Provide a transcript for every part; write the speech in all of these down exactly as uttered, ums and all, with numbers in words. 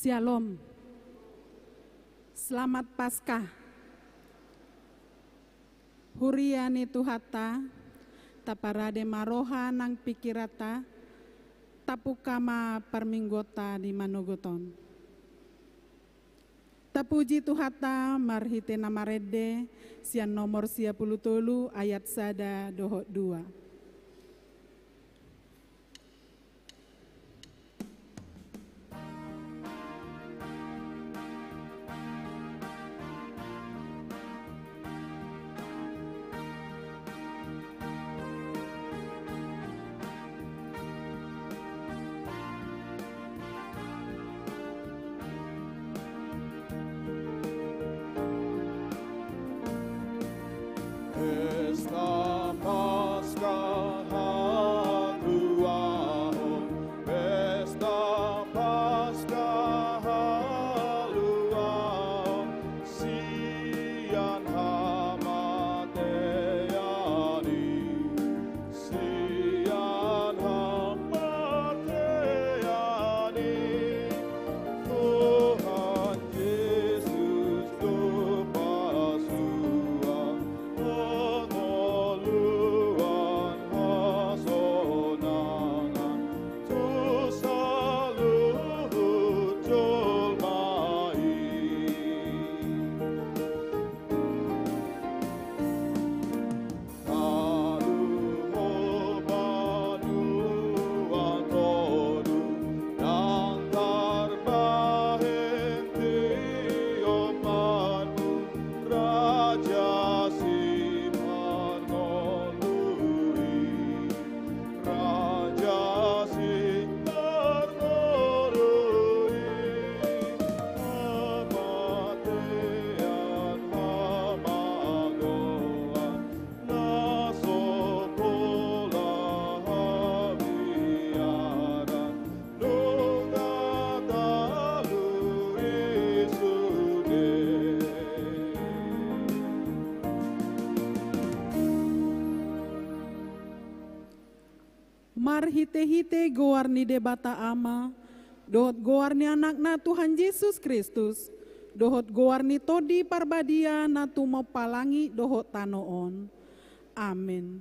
Syalom. Selamat Paskah. Huria ni Tuhanta, taparade ma roha nang pingkiranta, tapungka ma parmingguonta di manogot on. Tapuji Tuhanta marhite na marende sian nomor sia pulu tolu ayat sada dohot dua. Pesta Paskah haluaon, pesta Paskah haluaon, sian hamatean i, sian hamatean i, Tuhan Jesus do pasuan, hangoluan, hasonangan, tu saluhut jolma i. Taruhon banua toru, ndang tarbahen tiomanmu, Raja Simarmorui. Raja Simarmorui, hamatean hamagoan, na so pola habiaran, nunga talu i sude. Marhitehite goar ni Debata Ama, dohot goar ni Anakna Tuhan Jesus Kristus, dohot goar ni Tondi Parbadia na tumompa langit dohot tano on. Amen.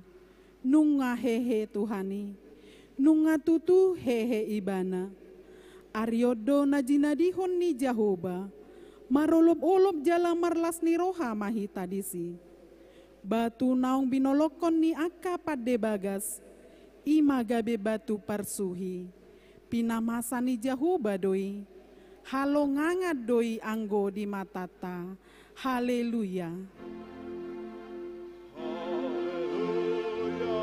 Nunga hehe Tuhan i, nunga tutu hehe Ibana. Ari on do na jinadihon ni Jahowa, marolopolop jala marlas ni roha ma hita disi. Batu naung binolongkon ni angka pande bagas, i ma gabe batu parsuhi. Pinamasa ni Jahowa do i, halongangan do i anggo di matanta. Haleluya. Haleluya,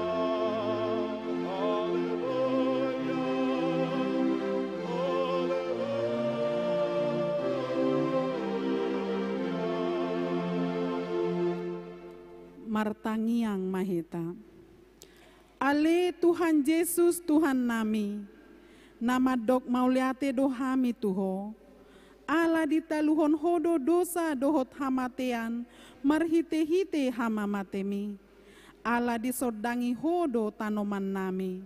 haleluya, haleluya. Martangiang ma hita. Ale Tuhan Jesus, Tuhannami, na mandok mauliate do hami tu Ho, ala ditaluhon Ho do dosa dohot hamatean marhitehite hamamateMi, ala disondangi Ho do tanomannami,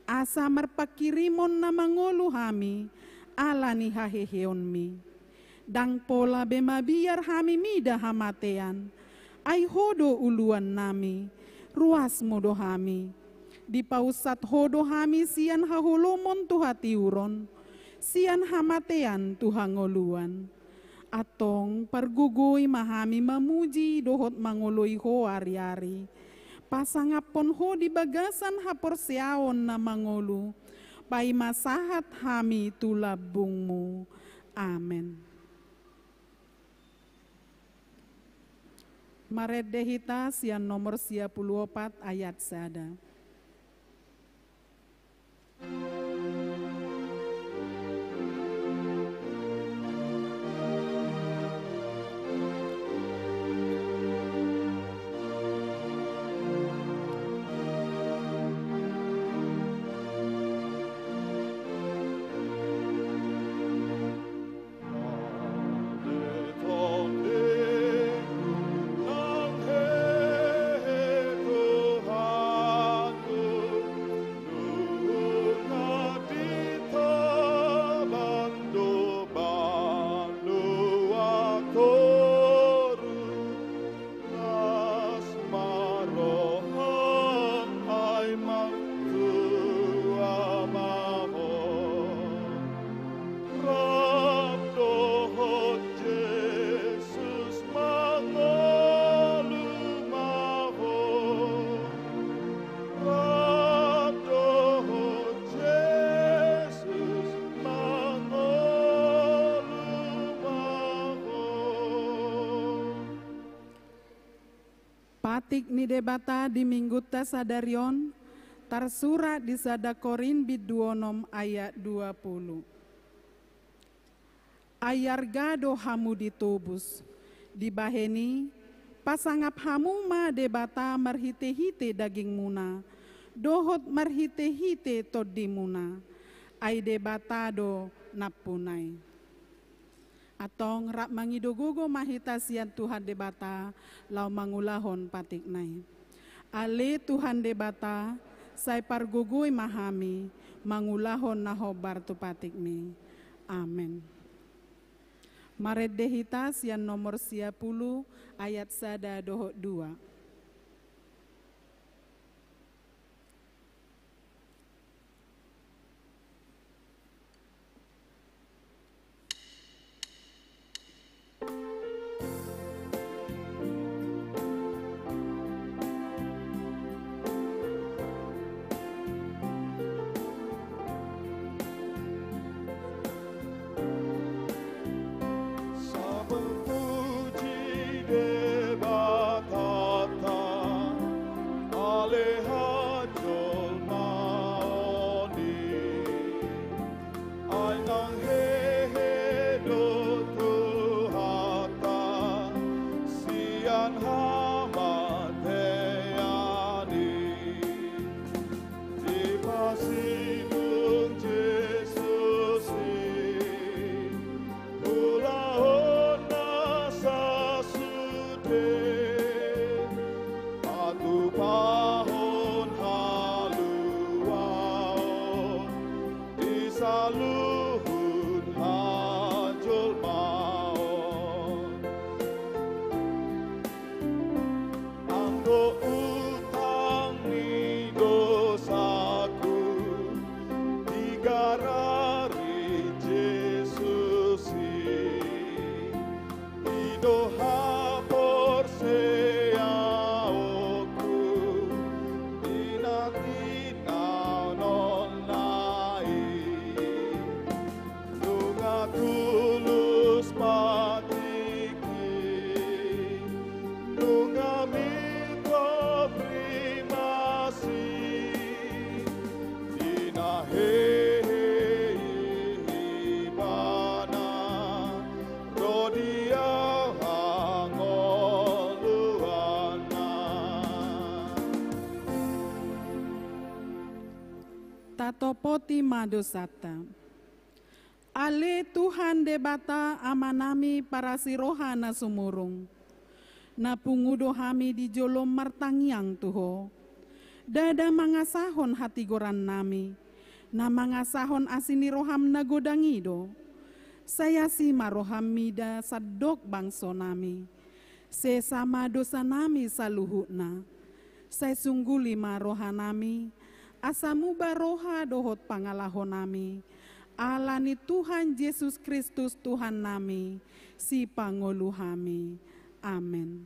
asa marpanghirimon na mangolu hami ala ni haheheonMi. Ndang pola be mabiar hami mida hamatean, ai Ho do uluannami, ruasMu do hami. Dipaunsat Ho do hami sian haholomon tu hatiuron, sian hamatean tu hangoluan. Antong pargogoi ma hami mamuji dohot mangoloi Ho ariari. Pasangaphon Ho di bagasan haporseaon na mangolu, paima sahat hami tu lambungMu. Amen. Marende hita sian nomor sia pulu opat ayat sada. Pangantik ni Debata di Minggunta sadari on tarsurat di sada Korint bindu onom ayat dua pulu. Ai arga do hamu ditobus. Dibahen i, pasangap hamu ma Debata marhitehite dagingmuna dohot marhitehite tondimuna. Ai Debata do nampuna i. Antong rap mangido gogo ma hita sian Tuhan Debata laho mangulahon patikna i. Ale Tuhan Debata, sai pargogoi ma hami mangulahon na hombar tu patikmi. Amen. Marende hita sian nomor sia pulu ayat sada dohot dua. Sapuji Debatanta, ale hajolmaon i. Ai nang hehe do Tuhanta sian hamatean i. Dipasinung Jesus i ulaonna sasude, patupahon haluaon di saluhut hajolmaon. Anggo utang ni dosaku digarari Jesus i, i do haporseaonku di na tinahnonna i. Nunga tulus patikki, nunga mingkop rimas i, di na hehe i Ibana ro di au hangoluanna. Tatopoti ma dosanta. Ale Tuhan Debata Amanami parasi roha na sumurung, na pungu do hami di jolom martangiang tu Ho. Ndada mangasahon hatigorannami, na mangasahon asi ni roham na godang i do. Sai asi ma roham mida sandok bangsonami. Sesa ma dosanami saluhutna. Sai sungguli ma rohanami, asa muba roha dohot pangalahonami, ala ni Tuhan Jesus Kristus Tuhannami, Sipangolu hami. Amen.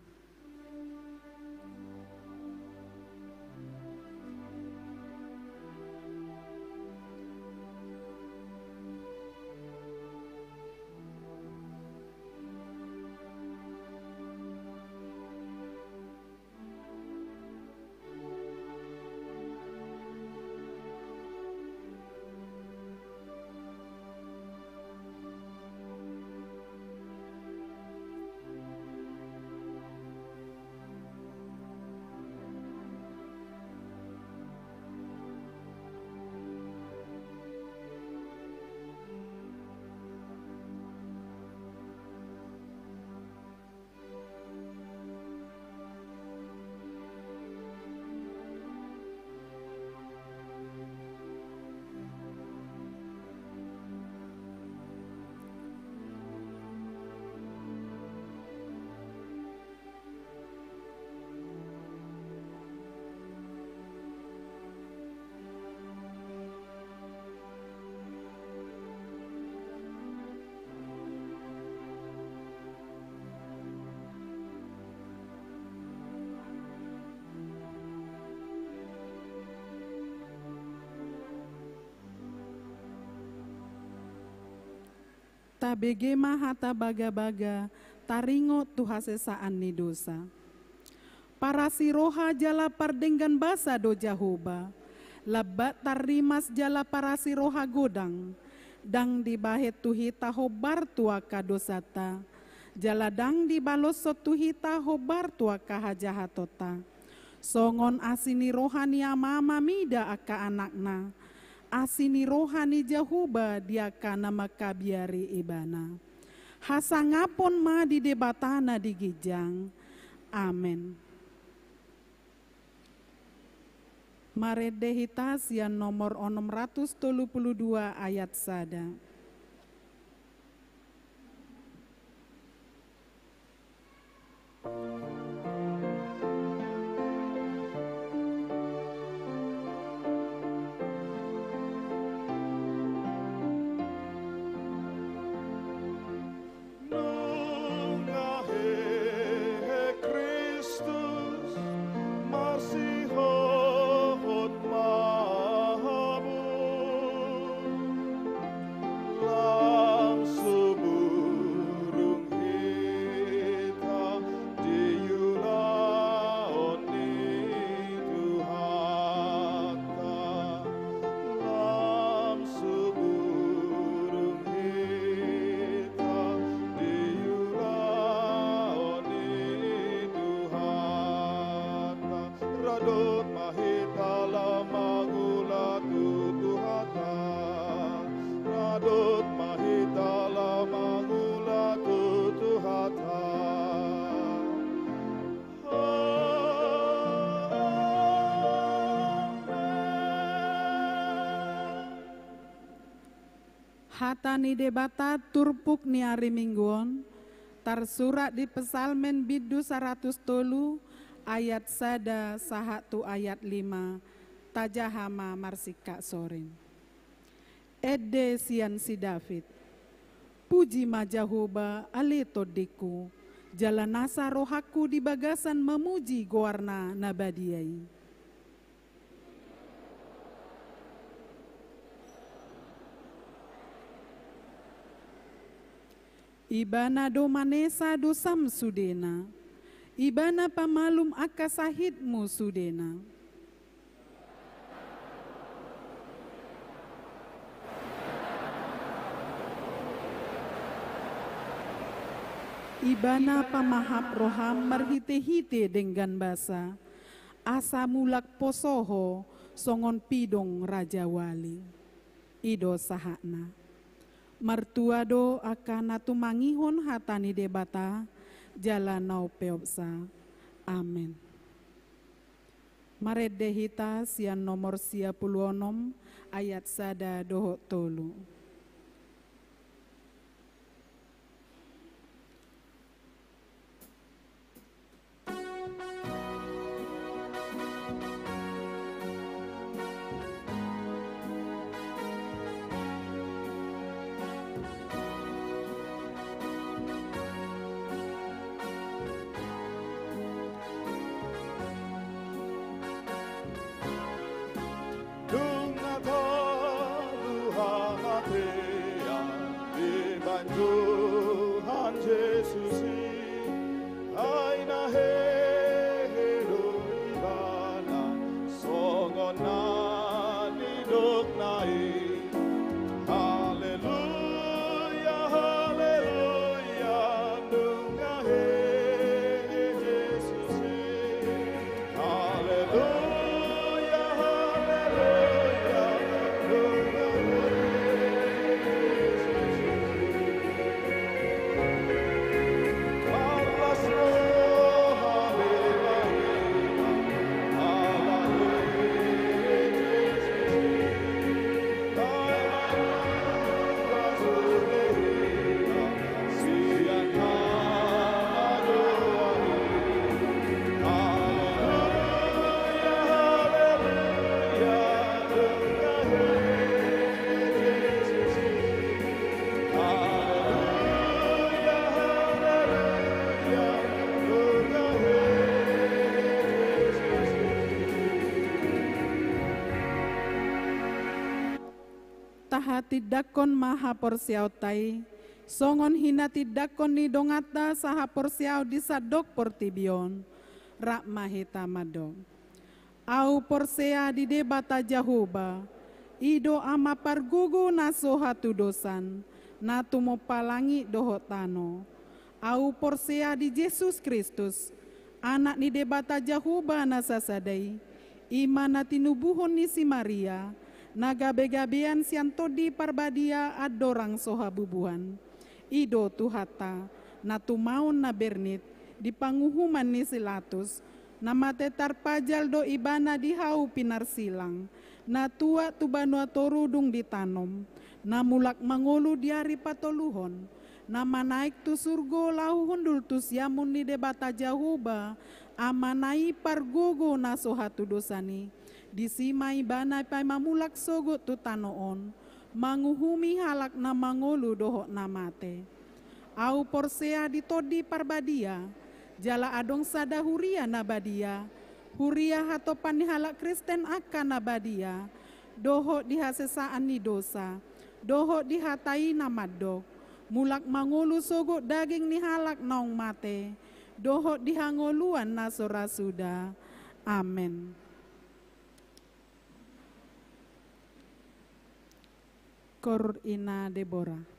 Tabege ma hata bagabaga, taringot tu hasesaan ni dosa. Parasi roha jala pardenggan basa do Jahowa, lambat tarrimas jala parasi roha godang. Ndang dibahen tu hita hombar tu angka dosanta, jala ndang dibaloshon tu hita hombar tu angka hajahatonta. Songon asi ni roha ni amanta mida angka anakna, asi ni roha ni Jahowa di angka na mangkabiari ibana. Hasangapon ma di Debata na di ginjang. Amen. Marende hita sian nomor onom ratus tolu pulu dua ayat sada. Nunga hehe Kristus marsihohot mabun, lam suburung hita di ulaon ni Tuhanta, lam suburung hita di ulaon ni Tuhanta. Radot ma hita laho mangula tu Tuhanta. Radot ma hita laho mangula tu Tuhanta. Amen. Hata ni Debata turpuk ni ari Minggu on tarsurat di Psalmen bindu saratus tolu ayat sada sahat tu ayat lima. Tajaha ma marsingkat sorin. Ende sian si David. Puji ma Jahowa, ale tondingku, jala nasa rohangku di bagasan mamuji goarna na badia i. Ibana do manesa dosam sudena. Ibana pamalum angka sahitmu sudena. Ibana pamahap roham marhitehite denggan basa, asa mulak poso ho songon pidong rajawali. I do sahatna. Martua do angka na tumangihon hata ni Debata jala na umpeopsa. Amen. Marende hita sian nomor sia pulu onom ayat sada dohot tolu. Nunga tolu hamatean dibahen Tuhan Jesus i, ai na hehe do ibana songon na nidokna i. Haleluya, haleluya, nunga hehe Jesus i. Haleluya, haleluya, nunga hehe Jesus i. Marlas roha ma hita ala hehe Jesus i. Tahatindangkon ma haporseaonta i, songon hinatindangkon ni donganta sahaporseaon di sandok portibi on, Rap ma hita mandok. Ahu porsea di Debata Jahowa, i do Ama pargogo na so hatudosan, na tumompa langit dohot tano. Ahu porsea di Jesus Kristus, Anak ni Debata Jahowa na sasada i, i ma na tinubuhon ni si Maria, na gabegabean sian Tondi Parbadia andorang so habubuhan. I do Tuhanta, na tumaon na bernit di panguhuman ni si Latus, na mate tarpajal do Ibana di hau pinarsilang, na tuat tu banua toru dung ditanom, na mulak mangolu di ari patoluhon, na manaek tu surgo laho hundul tu siamun ni Debata Jahowa, Amana i pargogo na so hatudosan i. Disi ma Ibana paima mulak sogot tu tano on, manguhumi halak na mangolu dohot na mate. Ahu porsea di Tondi Parbadia, jala adong sada huria na badia, huria hatopan ni halak Kristen angka na badia, dohot di hasesaan ni dosa, dohot di hata i na mandok, mulak mangolu sogot daging ni halak naung mate, dohot di hangoluan na so ra suda. Amen. Koor Ina Debora.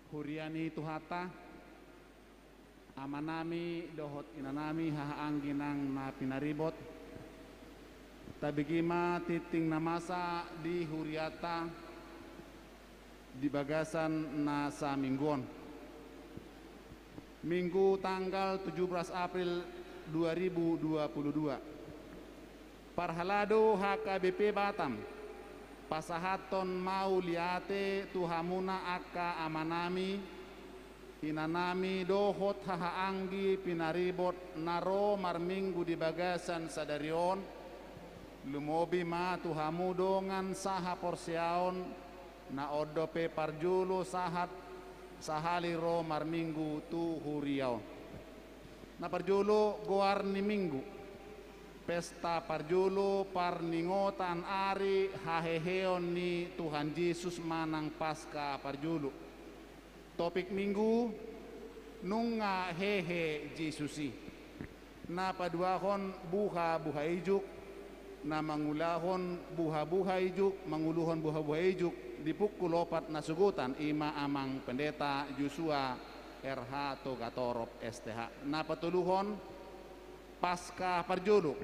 Huria ni Tuhanta, amanami dohot inanami haha anggi nang na pinaribot, tabege ma tingting na masa di hurianta di bagasan na saminggu on. Minggu tanggal tujuh belas April dua ribu dua puluh dua. Parhalado H K B P Batam, pasahathon mauliate tu hamuna angka amanami, inanami dohot haha anggi pinaribot na ro marminggu di bagasan sadari on, Lumobi ma tu hamu dongan sahaporseaon, na on dope parjolo sahat sahali ro marminggu tu huria on. Na parjolo, goar ni minggu. Pesta parjolo parningotan ari haheheon ni Tuhan Jesus manang Paska parjolo. Topik minggu: Nunga hehe Jesus i. Na paduahon, buha-buha ijuk. Na mangulahon buha-buha ijuk, manguluhon buha-buha ijuk di pukul opat na sogotan, i ma Amang Pendeta Joshua R H Togatorop, S T H. Na patoluhon, Paska parjolo.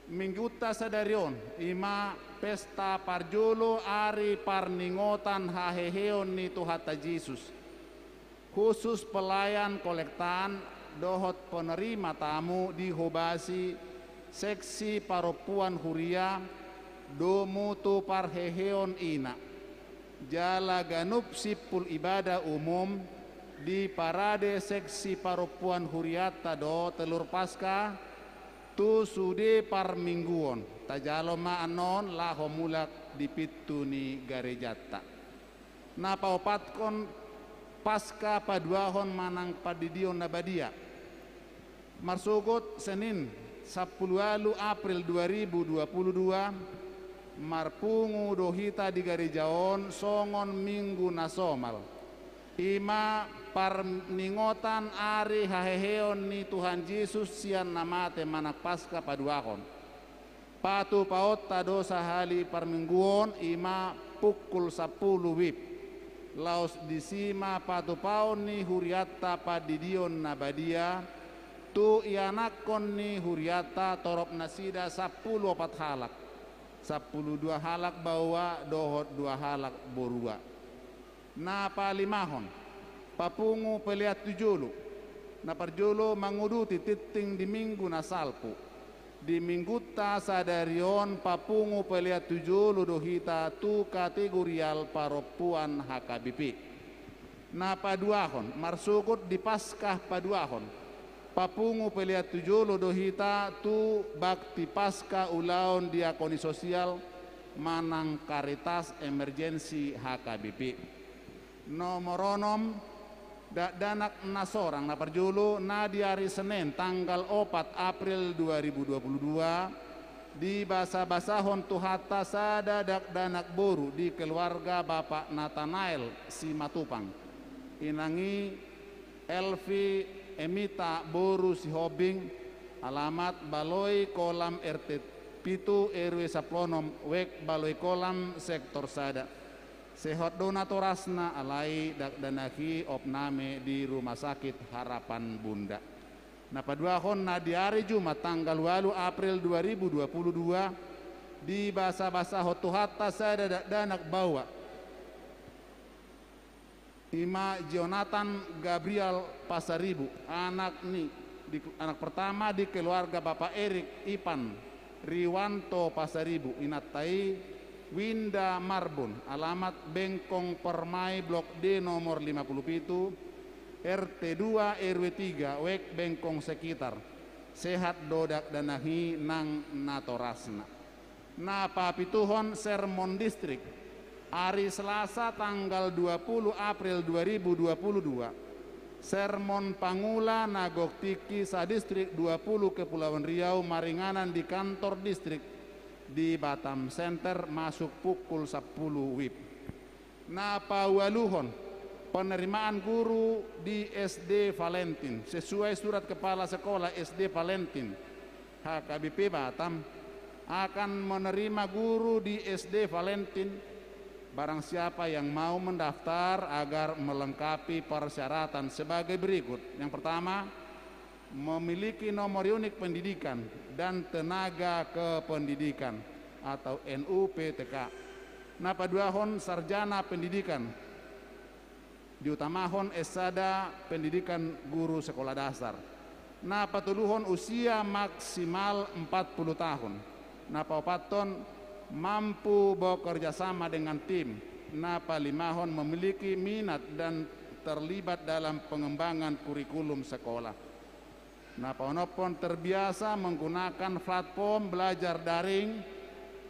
Minggunta sadari on, i ma pesta parjolo ari parningotan haheheon ni Tuhanta Jesus. Khusus pelayan kolektaan dohot penerima tamu dihobasi seksi parompuan huria domu tu parheheon ina. Jala ganup simpul ibadah umum diparade seksi parompuan hurianta do Telur Paska tu sude parmingguon. Tajalo ma annon laho mulak di pintu ni garejanta. Na paopathon, Paska paduahon manang pandidion na badia. Marsogot Senin, sampulu ualu April dua ribu dua pulu dua, marpungu do hita di gareja on songon minggu na somal. I ma parningotan ari haheheon ni Tuhan Jesus sian na mate manang Paska paduahon. Patupaonta do sahali parmingguon, i ma pukul sampulu wib. Laos disi ma patupaon ni hurianta pandidion na badia, tu ianakhon ni hurianta torop nasida sampulu opat halak, sampulu dua halak baoa dohot dua halak borua. Na palimahon, papungu pelean tu jolo. Na parjolo, manguduti tingting di minggu na salpu. Di minggunta sadari on papungu pelean tu jolo do hita tu kategorial parompuan H K B P. Na paduahon, marsogot di Paska paduahon, papungu pelean tu jolo do hita tu bakti Paska ulaon diakoni sosial manang Caritas Emergency H K B P. Nomor onom, dakdanak na sorang. Na parjolo, na di ari Senen tanggal opat April dua ribu dua pulu dua, dibasabasahon Tuhanta sada dakdanak boru di keluarga Bapak Natanael Simatupang. Inang i Elvi Emita boru Sihombing, alamat Baloi Kolam, R T pitu, R W sampulu onom, Wek Baloi Kolam, sektor sada. Sehat do natorasna, alai dakdanak i opname di Rumah Sakit Harapan Bunda. Na paduahon, na di ari Jumat tanggal ualu April dua ribu dua pulu dua, dibasabasahon Tuhanta sada dakdanak baoa. I ma Jonathan Gabriel Pasaribu, anak ni, di, anak pertama di keluarga Bapak Erik Ipan Riwanto Pasaribu, inanta i Winda Marbun, alamat Bengkong Permai, Blok D, nomor lima puluh pitu, R T dua, R W tiga, Wek Bengkong sekitar. Sehat do dakdanak i nang natorasna. Na papituhon, sermon distrik. Ari Selasa tanggal dua puluh April dua ribu dua pulu dua, sermon pangula na gok tingki sadistrik dua puluh Kepulauan Riau maringanan di kantor distrik di Batam Center masuk pukul sampulu wib. Na paualuhon, penerimaan guru di S D Valentin sesuai surat kepala sekolah S D Valentin, H K B P Batam akan menerima guru di S D Valentin. Barang siapa yang mau mendaftar agar melengkapi persyaratan sebagai berikut. Yang pertama, memiliki nomor unik pendidikan dan tenaga kependidikan atau N U P T K. Na paduahon, sarjana pendidikan, diutamahon S sada pendidikan guru sekolah dasar. Na patoluhon, usia maksimal empat puluh tahun. Na paopathon, mampu bekerja sama dengan tim. Na palimahon, memiliki minat dan terlibat dalam pengembangan kurikulum sekolah. Na paonomhon terbiasa menggunakan platform belajar daring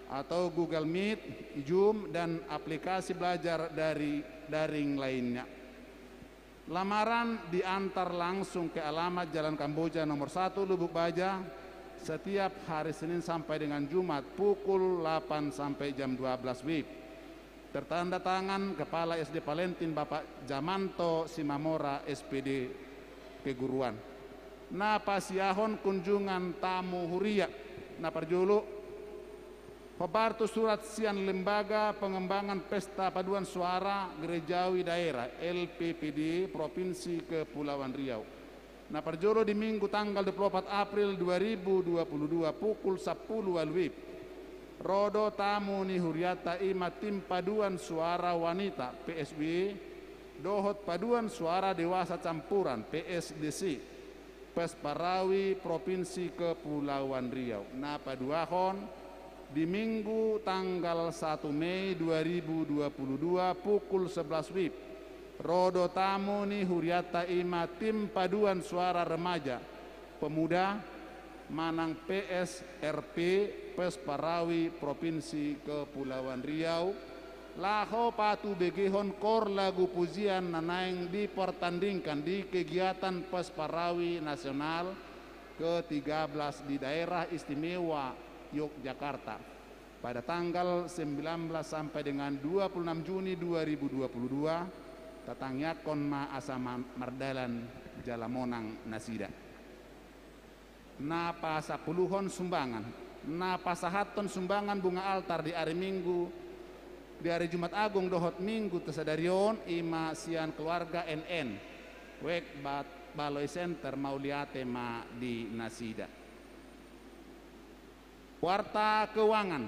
atau Google Meet, Zoom, dan aplikasi belajar dari daring lainnya. Lamaran diantar langsung ke alamat Jalan Kamboja nomor satu, Lubuk Baja, setiap hari Senin sampai dengan Jumat pukul delapan sampai jam dua belas W I B. Tertanda tangan Kepala S D Palentin Bapak Jamanto Simamora, S P D, keguruan. Na pasiahon kunjungan tamu huria. Na parjolo, hombar tu surat sian Lembaga Pengembangan Pesta Paduan Suara Gerejawi Daerah, L P P D, Provinsi Kepulauan Riau. Na parjolo, di Minggu tanggal dua puluh opat April dua ribu dua puluh dua pukul sampulu ualu W I B, ro do tamu ni hurianta, i ma tim paduan suara wanita, P S W, dohot paduan suara dewasa campuran, P S D C, Pesparawi Provinsi Kepulauan Riau. Na paduahon, di Minggu tanggal satu Mei dua ribu dua puluh dua pukul sebelas W I B, ro do tamu ni hurianta, i ma tim paduan suara remaja, pemuda, manang P S R P, Pesparawi Provinsi Kepulauan Riau, laho patubegehon kor lagu pujian na naeng dipertandingkan di kegiatan Pesparawi Nasional ketiga belas di Daerah Istimewa Yogyakarta pada tanggal sembilan belas sampai dengan dua puluh enam Juni dua ribu dua puluh dua, tatangiangkon ma asa ma-, mardalan jala monang nasida. Na pasampuluhon, sumbangan. Na pasahathon sumbangan bunga altar di ari Minggu, di ari Jumat Agung dohot Minggu tasadari on, i ma sian keluarga N N, Wek Bat-, Baloi Center, mauliate ma di nasida. Warta keuangan.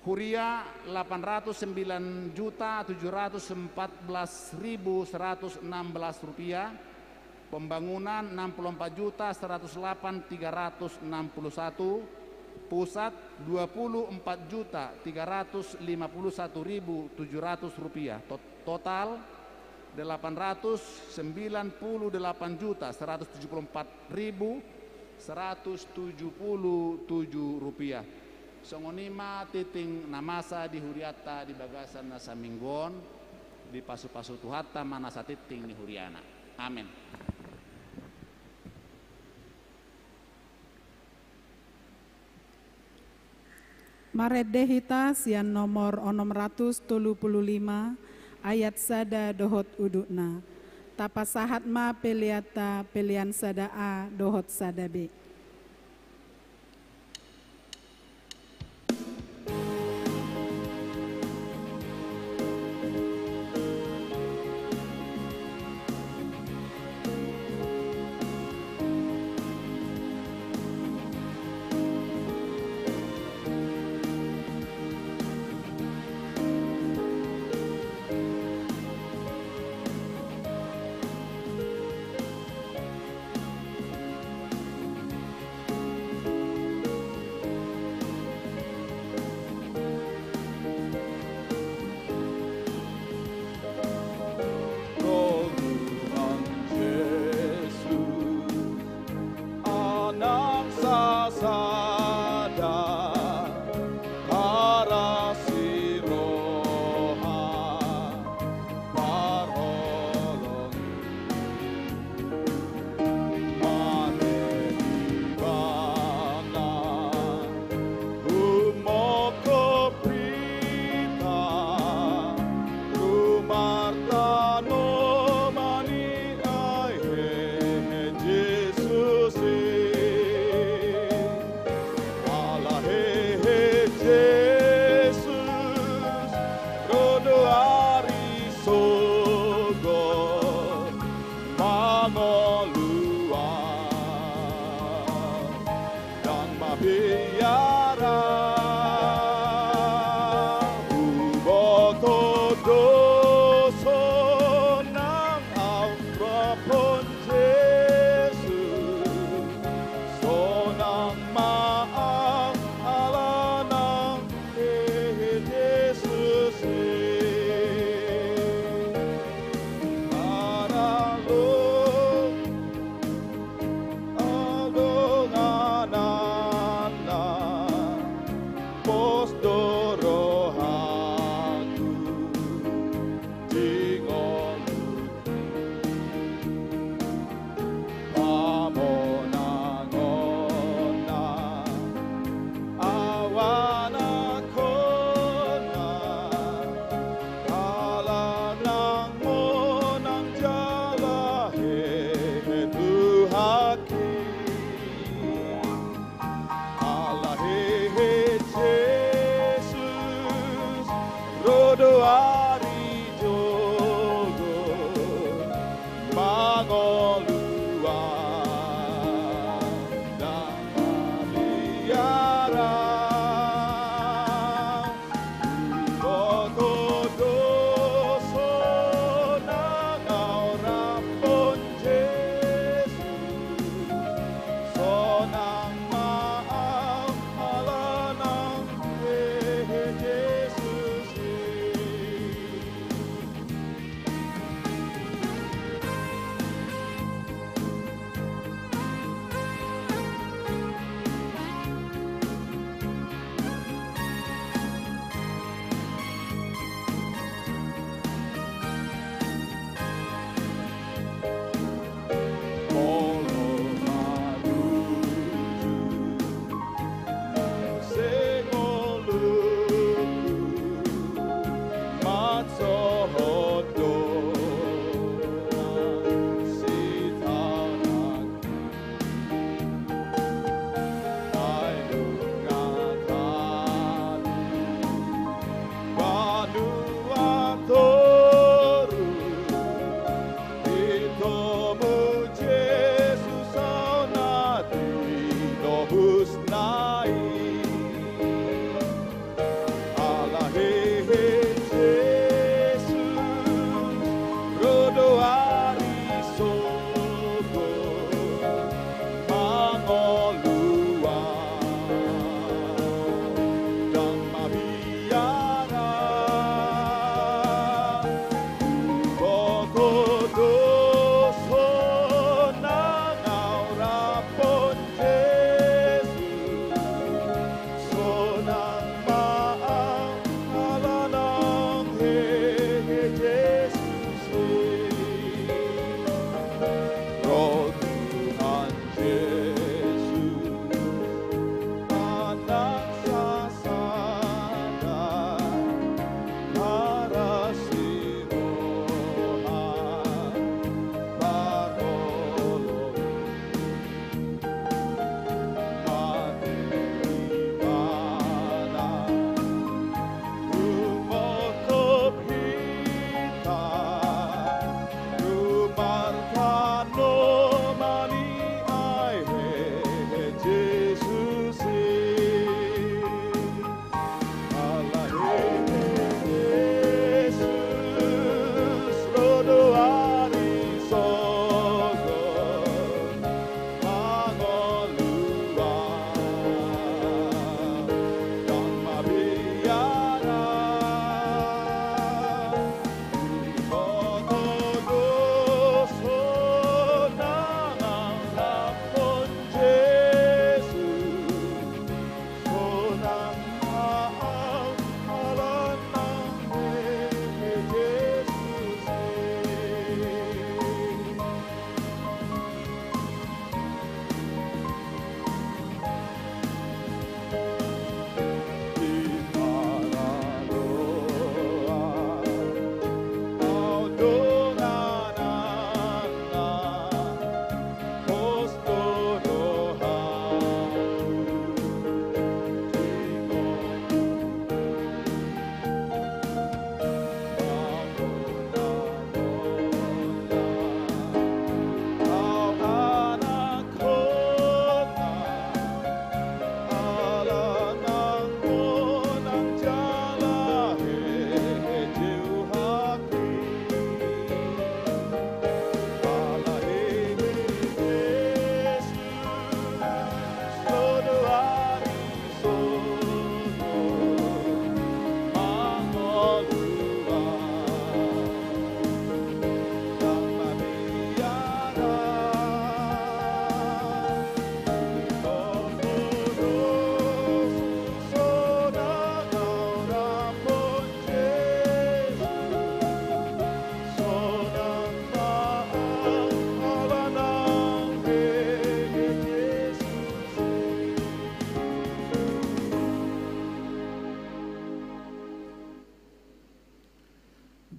Huria, delapan ratus sembilan juta tujuh ratus empat belas ribu seratus enam belas rupiah. Pembangunan, enam puluh empat juta seratus delapan tiga ratus enam puluh satu. Pusat, dua puluh empat juta tiga ratus lima puluh satu ribu tujuh ratus rupiah. Tot-, total, delapan ratus sembilan puluh delapan juta seratus tujuh puluh empat ribu seratus tujuh puluh tujuh rupiah. Songon i ma tingting na masa di hurianta di bagasan na saminggu on, dipasupasu Tuhanta ma na satingting ni huriana. Amen. Marende hita sian nomor onom ratus tolu pulu lima, ayat sada dohot udutna. Tapasahat ma peleanta, pelean sada A dohot sada B.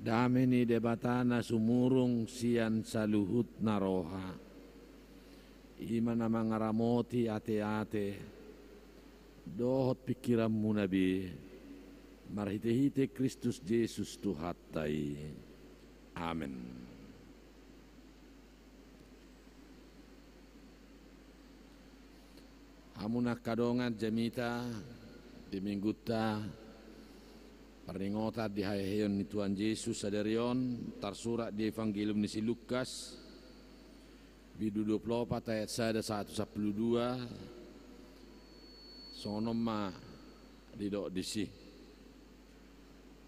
Dame ni Debata na sumurung sian saluhutna roha, i ma na mangaramoti ateate dohot pingkiranmuna be, marhitehite Kristus Jesus Tuhanta i. Amen. Hamu na angka dongan, jamita di Minggunta parningotan di haheheon ni Tuhan Jesus sadari on, tarsurat di Evangelium ni si Lukas, bindu dua pulu opat ayat sada sahat tu sampulu dua. Songon on ma didok disi.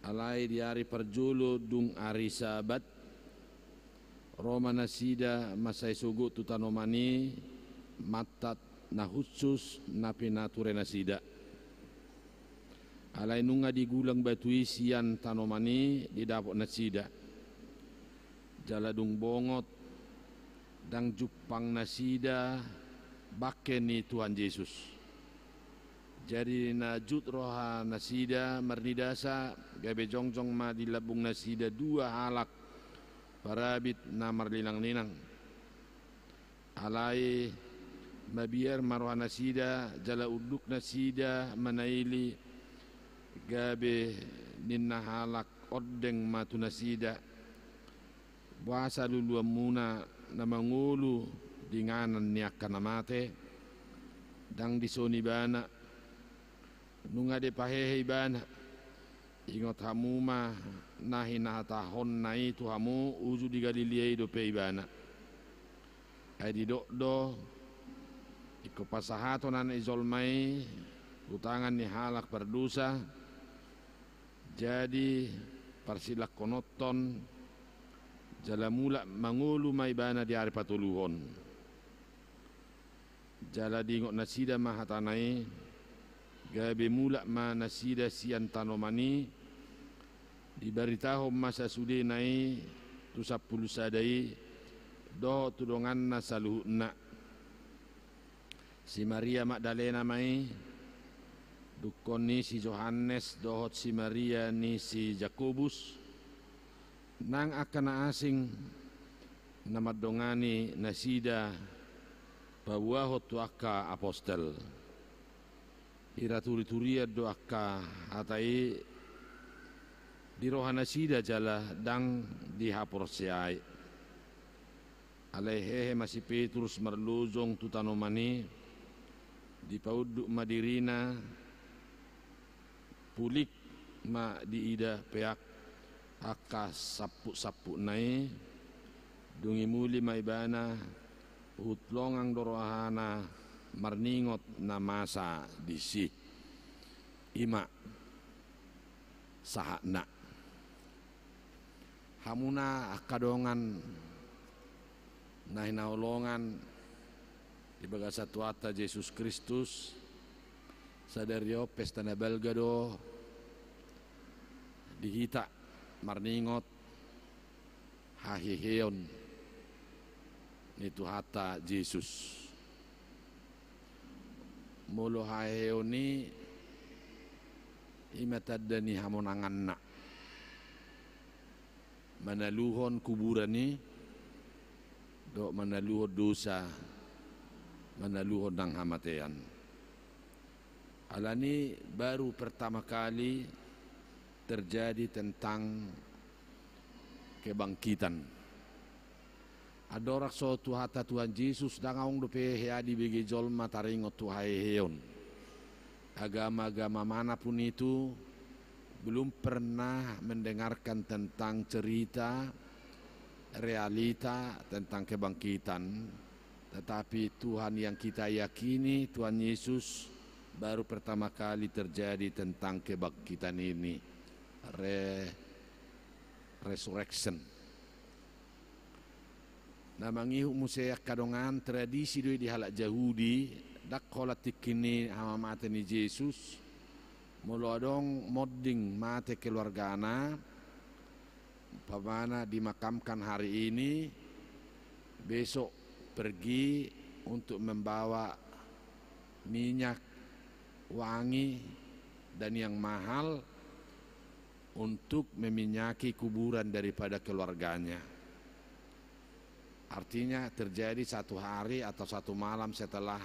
Alai di ari parjolo dung ari Sabat, ro ma nasida mansai sogot tu tanoman i, mantat na hushus na pinature nasida. Alai nunga digulang batu i sian tanoman i, didapot nasida. Jala dung bongot, ndang jumpang nasida bangke ni Tuhan Jesus. Jadi na jut roha nasida marnidasa, gabe jongjong ma di lambung nasida dua halak parabit na marlinanglinang. Alai mabiar ma roha nasida, jala unduk nasida manaili, gabe ninna halak ondeng ma tu nasida: Boasa luluanmuna na mangolu di inganan ni angka na mate? Ndang dison ibana, nunga dipahehe ibana. Ingot hamu ma na hinahatahonna i tu hamu, uju di Galilea i dope ibana. Ai didok do, ingkon pasahaton Anak ni jolma i tu tangan ni halak pardosa, jadi parsilangkononhon, jala mulak mangolu ma ibana di ari patoluhon. Jala diingot nasida ma hatana i, gabe mulak ma nasida sian tanoman i, dibaritahon ma sasudena i tu sampulu sada i, dohot tu donganna saluhutna. Si Maria Magdalena ma i, dungkon ni si Johannes dohot si Maria ni si Jakobus, nang angka na asing na mandongani nasida paboahon tu angka apostel. Ira turiturian do angka hata i di roha nasida jala ndang dihaporseai. Alai hehe ma si Petrus marlojong tu tanoman i, dipaunduk ma dirina, pulik ma diida peak angka sampuksampukna i, dung i muli ma ibana, huhut longang do rohana marningot na masa disi. I ma sahatna. Hamuna angka dongan na hinaholongan di bagasan Tuhanta Jesus Kristus, sadari on pesta na balga do di hita marningot haheheon ni Tuhanta Jesus. Molo haheheon i, i ma tanda ni hamonanganna, manaluhon kuburan i, dohot manaluhon dosa, manaluhon nang hamatean. Alani baru pertama kali terjadi tentang kebangkitan. Andorang so tu hata Tuhan Jesus, ndang adong dope hea dibege jolma taringot tu haheheon. Agama-agama mana pun itu belum pernah mendengarkan tentang cerita realita tentang kebangkitan. Tetapi Tuhan yang kita yakini, Tuhan Yesus, baru pertama kali terjadi tentang kebangkitan ini. Re-, resurrection. Na mangihut muse angka dongan, tradisi do i di halak Jahudi, ndang holan tingki ni hamamate ni Jesus, molo adong monding mate keluargana, umpamana dimakamkan hari ini, besok pergi untuk membawa minyak wangi dan yang mahal untuk meminyaki kuburan daripada keluarganya. Artinya, terjadi satu hari atau satu malam setelah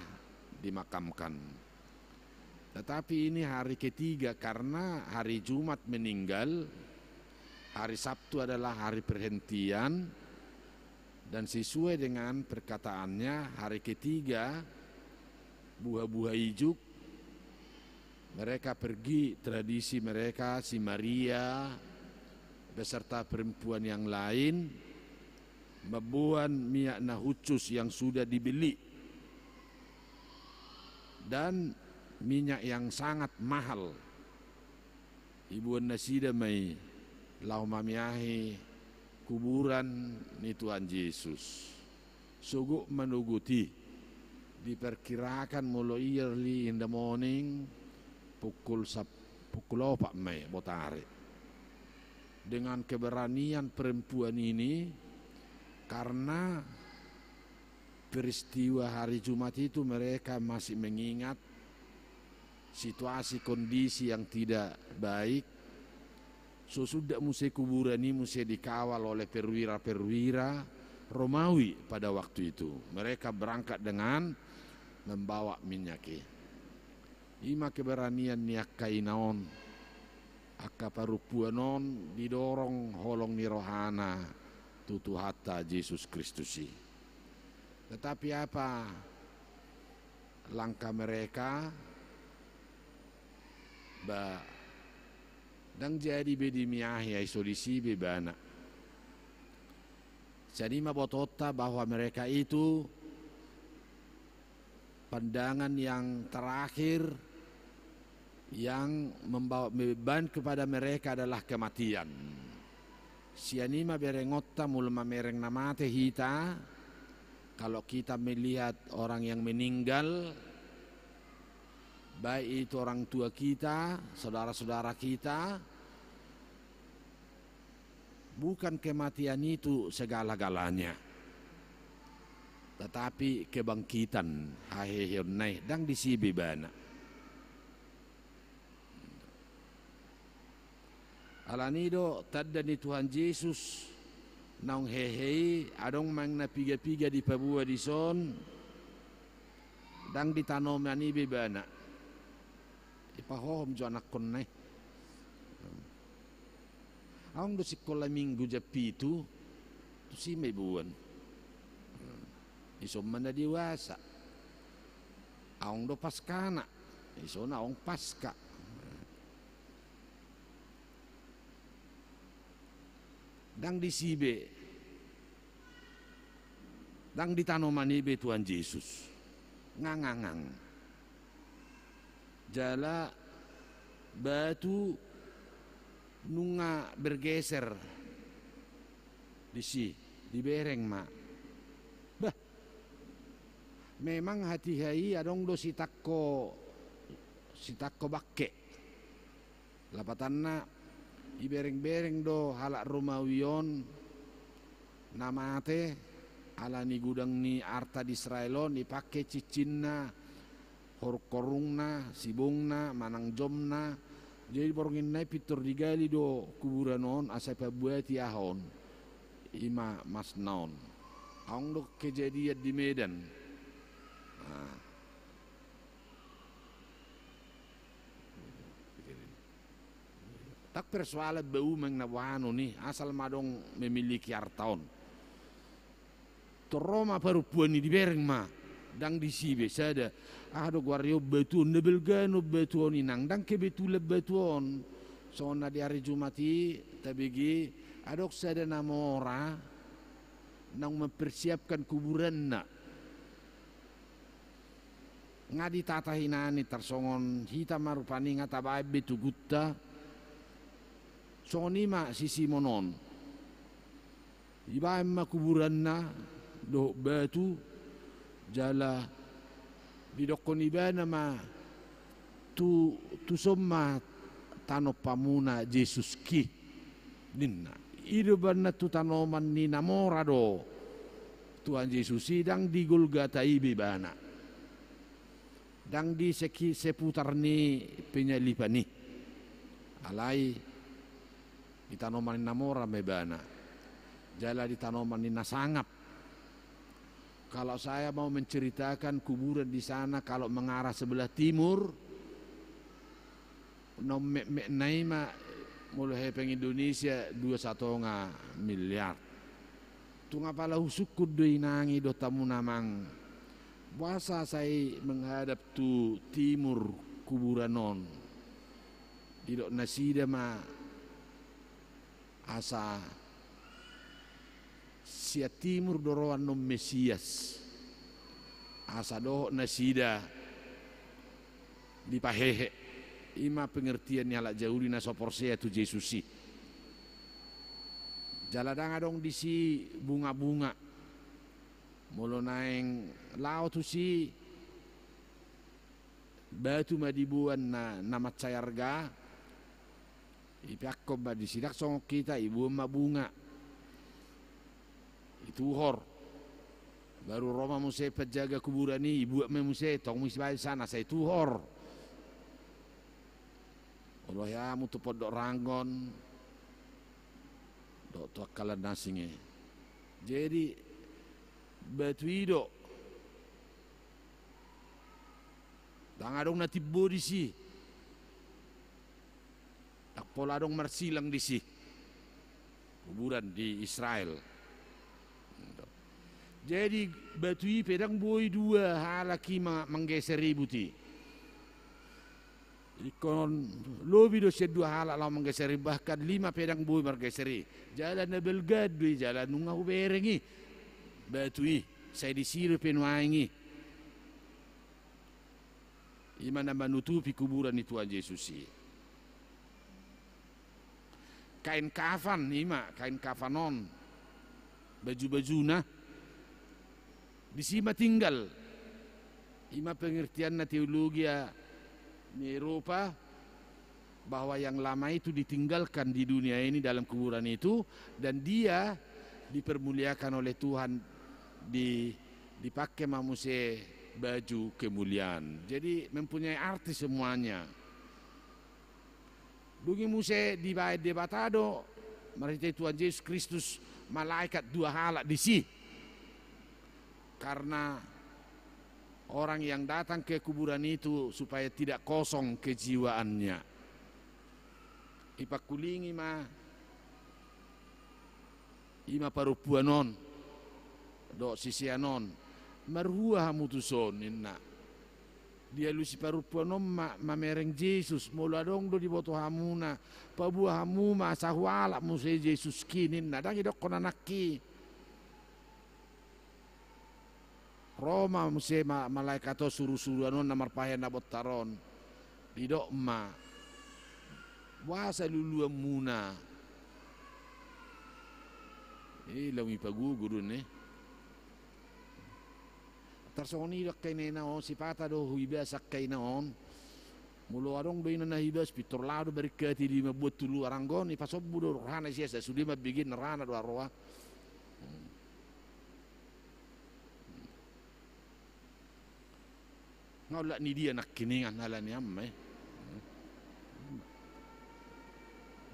dimakamkan. Tetapi ini hari ketiga, karena hari Jumat meninggal, hari Sabtu adalah hari perhentian, dan sesuai dengan perkataannya, hari ketiga, buha-buha ijuk, mereka pergi, tradisi mereka, si Maria beserta perempuan yang lain, mamboan minyak na hushus yang sudah dibeli, dan minyak yang sangat mahal. Iboan nasida ma i laho mamiahi kuburan ni Tuhan Jesus. Sogot manogot i, diperkirakan molo early in the morning, pukul sap-, pukul opat ma i botari. Dengan keberanian perempuan ini, karena peristiwa hari Jumat itu mereka masih mengingat situasi kondisi yang tidak baik. So suda muse kuburan i muse dikawal oleh perwira-perwira Romawi pada waktu itu. Mereka berangkat dengan membawa minyak i. I ma keberanian ni angka ina on, angka parompuan on didorong holong ni rohana tu Tuhanta Jesus Kristus i. Tetapi apa langkah mereka? Ba, ndang jadi be dimiahi, ai so disi be ibana. Sian i ma botoonta bahwa mereka itu pandangan yang terakhir yang membawa beban kepada mereka adalah kematian. Sian i ma berengonta molo mamereng na mate hita, kalau kita melihat orang yang meninggal, baik itu orang tua kita, saudara-saudara kita, bukan kematian itu segala-galanya, tetapi kebangkitan, haheheonna i, ndang disi be ibana. Alani do tanda ni Tuhan Jesus naung hehe i, adong ma na piga-piga dipaboa dison, ndang ditanoman i be ibana. Dipahohom jo anakkonna i. Adong do sikola minggu jam pitu, tusi ma iboan. Dison ma na dewasa. Adong do Paskana, dison adong Paska. Ndang disi be, ndang ditanoman i be Tuhan Jesus. Ngangangang. Jala batu nunga bergeser disi, dibereng ma. Bah, memang hatiha i adong do sitangko, sitangko bangke. Lapatanna, ibereng-bereng do halak Romawi on na mate, ala ni godang ni arta di Israel on, ipangke cincinna, horungkorungna, sibongna, manang jomna. Jadi borngin nai pintor digali do kuburan on, asa pabuati aha on. I ma masna on. Adong do kejadian di Medan. Nah. Ndang persoalan ba umeng na boanon i, asal ma adong memiliki arta on. Tor ro ma parompuan i, dibereng ma, ndang disi be sada. Aha do goarna on, batu on, na balga on batu on, inang, ndang kebetulan batu on. Songon na di ari Jumat i tabege, adong sada na mora naung mempersiapkan kuburanna. Nga ditata hinan i, tarsongon hita ma rupani nga tabaen be tugunta. Songon i ma si Simon on. Dibaen ma kuburanna dohot batu, jala didokkon ibana ma, tu, tuson ma tanompamuna Jesuski, ninna. I do umbahen na tu tanoman ni na mora do Tuhan Jesus i, ndang di Golgata i be ibana. Ndang di seki-, seputar ni penyaliban i. Alai Di tanoman ni na mora ma ibana, jala di tanoman ni na sangap. Kalau saya mau menceritakan kuburan di sana, kalau mengarah sebelah timur, na ummetmetna i ma, molo hepeng Indonesia, dua satonga miliar. Tung apala husungkun do inang i dohot hamu na amang, boasa sai menghadap tu timur kuburan on. Didok nasida ma asa sian timur do ro annon Mesias, asa dohot nasida dipahehe. I ma pengertian ni halak Jahudi na so porsea tu Jesus i. Jala ndang adong disi bungabunga. Molo naeng laho tusi, batu ma diboan na, na mansai arga, ipeakkon ma disi, ndang songon hita, iboan ma bunga, ituhor. Baru ro ma muse penjaga kuburan i, ibuat ma muse, tong muse baen sana, sai ituhor. Olo, hea hamu tu Pondok Ranggon dohot tu angka landasing i. Jadi batu i do. Ndang adong na timbo disi. Ndang pola adong marsilang disi. Kuburan di Israel. Jadi batu i pe ndang boi dua halak i ma-, manggeser ibut i. Ingkon lobi do sian dua halak laho manggeser i, bahkan lima pe ndang boi margeser i. Jala na balgaan do i, jala nunga hubereng i batu i, sai disi do pe nuaeng i. I ma na manutupi kuburan ni Tuhan Jesus i. Kain kafan, i ma kain kafan on, baju-bajuna, disi ma tinggal. I ma pengertianna teologia ni Eropa, bahwa yang lama itu ditinggalkan di dunia ini dalam kuburan itu, dan dia dipermuliakan oleh Tuhan, di, dipake ma muse baju kemuliaan. Jadi mempunyai arti semuanya. Dung i muse dibaen Debata do marhite Tuhan Jesus Kristus malaikat dua halak disi. Karena orang yang datang ke kuburan itu supaya tidak kosong kejiwaannya. Ipangkulingi ma, i ma parompuan on dohot sisean on. Marhua hamu tuson, ninna. Dialusi parompuan on ma mamereng Jesus, molo adong do diboto hamuna, paboa hamu ma asa hualap muse Jesus ki, ninna. Ndang idokkon anakki. Ro ma muse ma-, malaikat on, surusuruan on na marpahean na bontar on. Didok ma, boasa luluanmuna? Eh, lam ipagogo do, ne. Tarsongon i do angka ina-ina on, sipata do huibas angka ina on. Molo adong do ina na huibas, pintor laho do baringkati di mambuat tulu, aranggo on ipasombu do rohana sian, sude mambege na rohana do haroa. Nga olat ni dia nangkiningan ala ni ama i.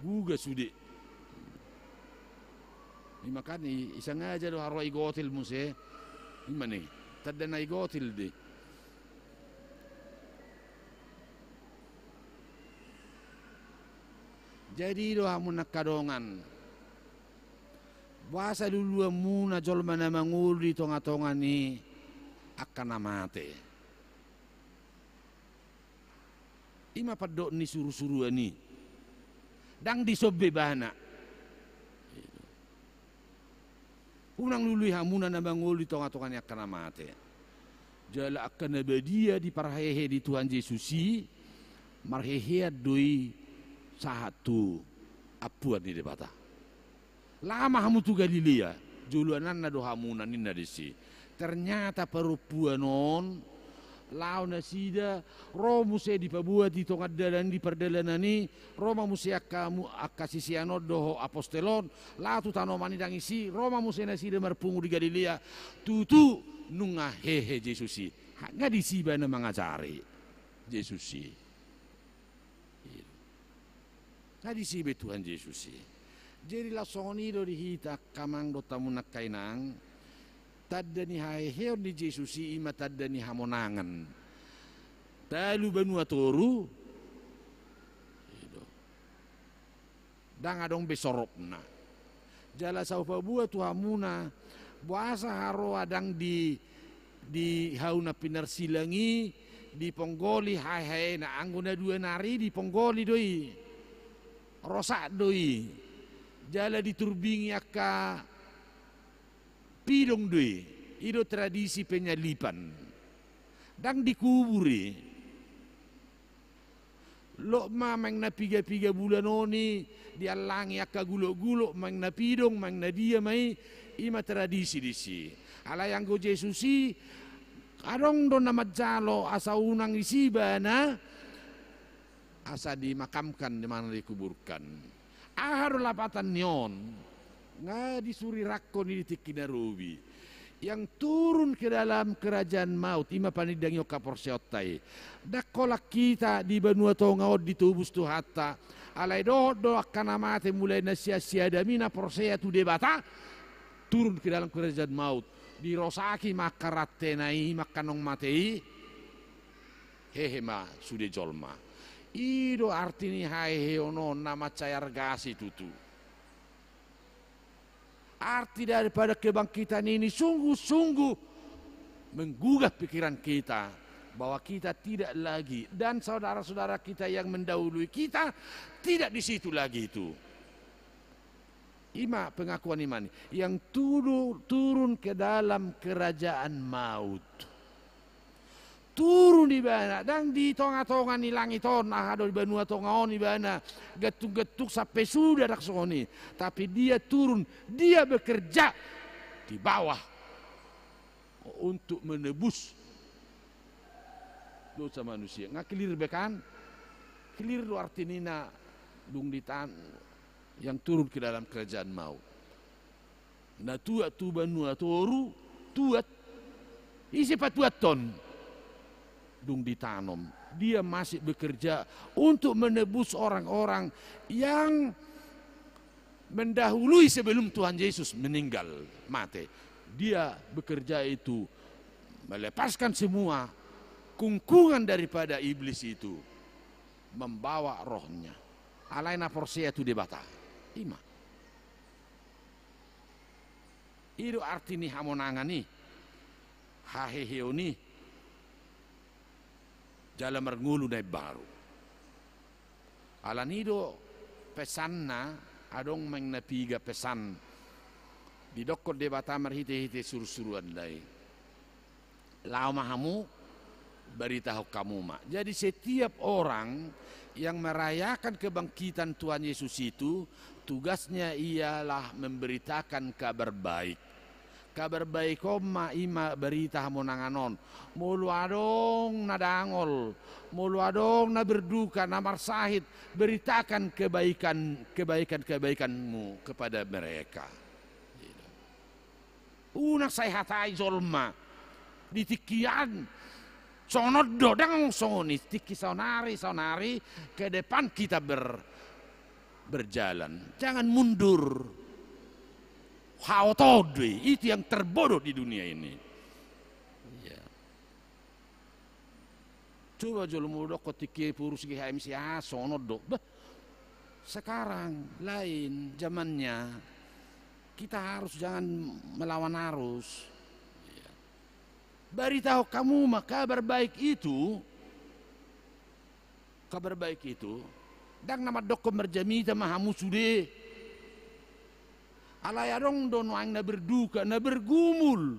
Buga sude. Ima kan i, isangaja do haroa igotil muse. Ima ni, tanda na igotil de. Jadi do hamu na angka dongan. Boasa luluanmuna jolma na mangolu di tongatonga ni angka na mate? Ima pandok ni surusuruan i. Ndang dison be ibana. Unang lului hamuna na mangolu di tongatonga ni angka na mate. Jala angka na badia diparhehe di Tuhan Jesus i, marhehean do i sahat tu ampuan ni Debata. Laho ma hamu tu Galilea, joloananna do hamuna, ninna disi. Ternyata parompuan on, laho nasida, ro muse dipaboa di tonga dalan, di pardalanan i, ro ma muse angka mu-, angka sisean on dohot apostel on, laho tu tanoman i, ndang disi, ro ma muse nasida marpungu di Galilea, tutu nunga hehe Jesus i. Nga disi ibana mangajari Jesus i. Nga disi be Tuhan Jesus i. Jadi laos songon i do di hita angka amang dohot hamu angka inang, tanda ni haheheon ni Jesus i ima tanda ni hamonangan. Talu banua toru, i do. Ndang adong be soropna. Jala sai hupaboa tu hamuna, boasa haroa ndang di, di hau na pinarsilang i, diponggoli haheheena, anggo na dua nari diponggoli do i. Rosak do i. Jala diturbingi angka pidong do i. I do tradisi penyaliban. Ndang dikubur i. Lot ma maeng na piga-piga bulan on i, diallangi angka gulok-gulok, maeng na pidong, maeng na dia ma i, ima tradisi disi. Alai anggo Jesus i, adong do na manjalo asa unang disi ibana, asa dimakamkan, di mana dikuburkan. Aha do lapatan ni on? Nga disurirangkon i di tingki na robi. Yang turun ke dalam kerajaan maut, ima panindangion haporseaonta i. Ndang holan hita di banua tonga on ditobus Tuhanta. Alai dohot do angka na mate mulai na sian si Adam i na porsea tu Debata, turun ke dalam kerajaan maut. Dirosaki ma angka rantena i, ima angka naung mate i. Hehe ma sude jolma. I do arti ni haheheon on na mansai argasi tutu. Arti daripada kebangkitan ini sungguh-sungguh menggugah pikiran kita bahwa kita tidak lagi, dan saudara-saudara kita yang mendahului kita tidak di situ lagi itu. Ima pengakuan iman yang tudu-, turun ke dalam kerajaan maut. Turun ibana, ndang di tonga-tonga ni langit on, aha do di banua tonga on ibana, gantung-gantung sampe suda ndang songon i. Tapi dia turun, dia bekerja di bawah untuk menebus dosa manusia. Nga clear be kan? Clear do arti ni na dung ditan-, yang turun ke dalam kerajaan maut. Na tuat tu banua toru, tuat. Ise patuathon? Dung ditanom. Dia masih bekerja untuk menebus orang-orang yang mendahului sebelum Tuhan Yesus meninggal, mate. Dia bekerja itu melepaskan semua kungkungan daripada iblis itu, membawa rohnya. Alai na porsea tu Debata. Ima. I do arti ni hamonangan i, haheheon i, jala marngolu na imbaru. Alani i do pesanna, adong maeng na piga pesan didokkon Debata marhite-hite suru-suruanna i. Laho ma hamu, baritahon hamu ma. Jadi setiap orang yang merayakan kebangkitan Tuhan Yesus itu, tugasnya ialah memberitakan kabar baik. Kabar baik on ma ima barita hamonangan on. Molo adong na dangol, molo adong na berduka, na marsahit, beritakan kebaikan, kebaikan-kebaikanmu kepada mereka. Unang sai hatai jolma di tingki an. Songon on do, ndang songon i, tingki saonari, saonari, ke depan kita ber-, berjalan. Jangan mundur. Haotoon do i, itu yang terbodoh di dunia ini. Ya. Coba jolo molo dokkon tingki i purus G H M C A, songon on do. Bah, sekarang lain zamannya. Kita harus jangan melawan arus. Ya. Baritahon hamu ma kabar baik itu. Kabar baik itu. Ndang na mandokkon marjamita ma hamu sude. Alai adong do nuaeng na berduka, na bergumul.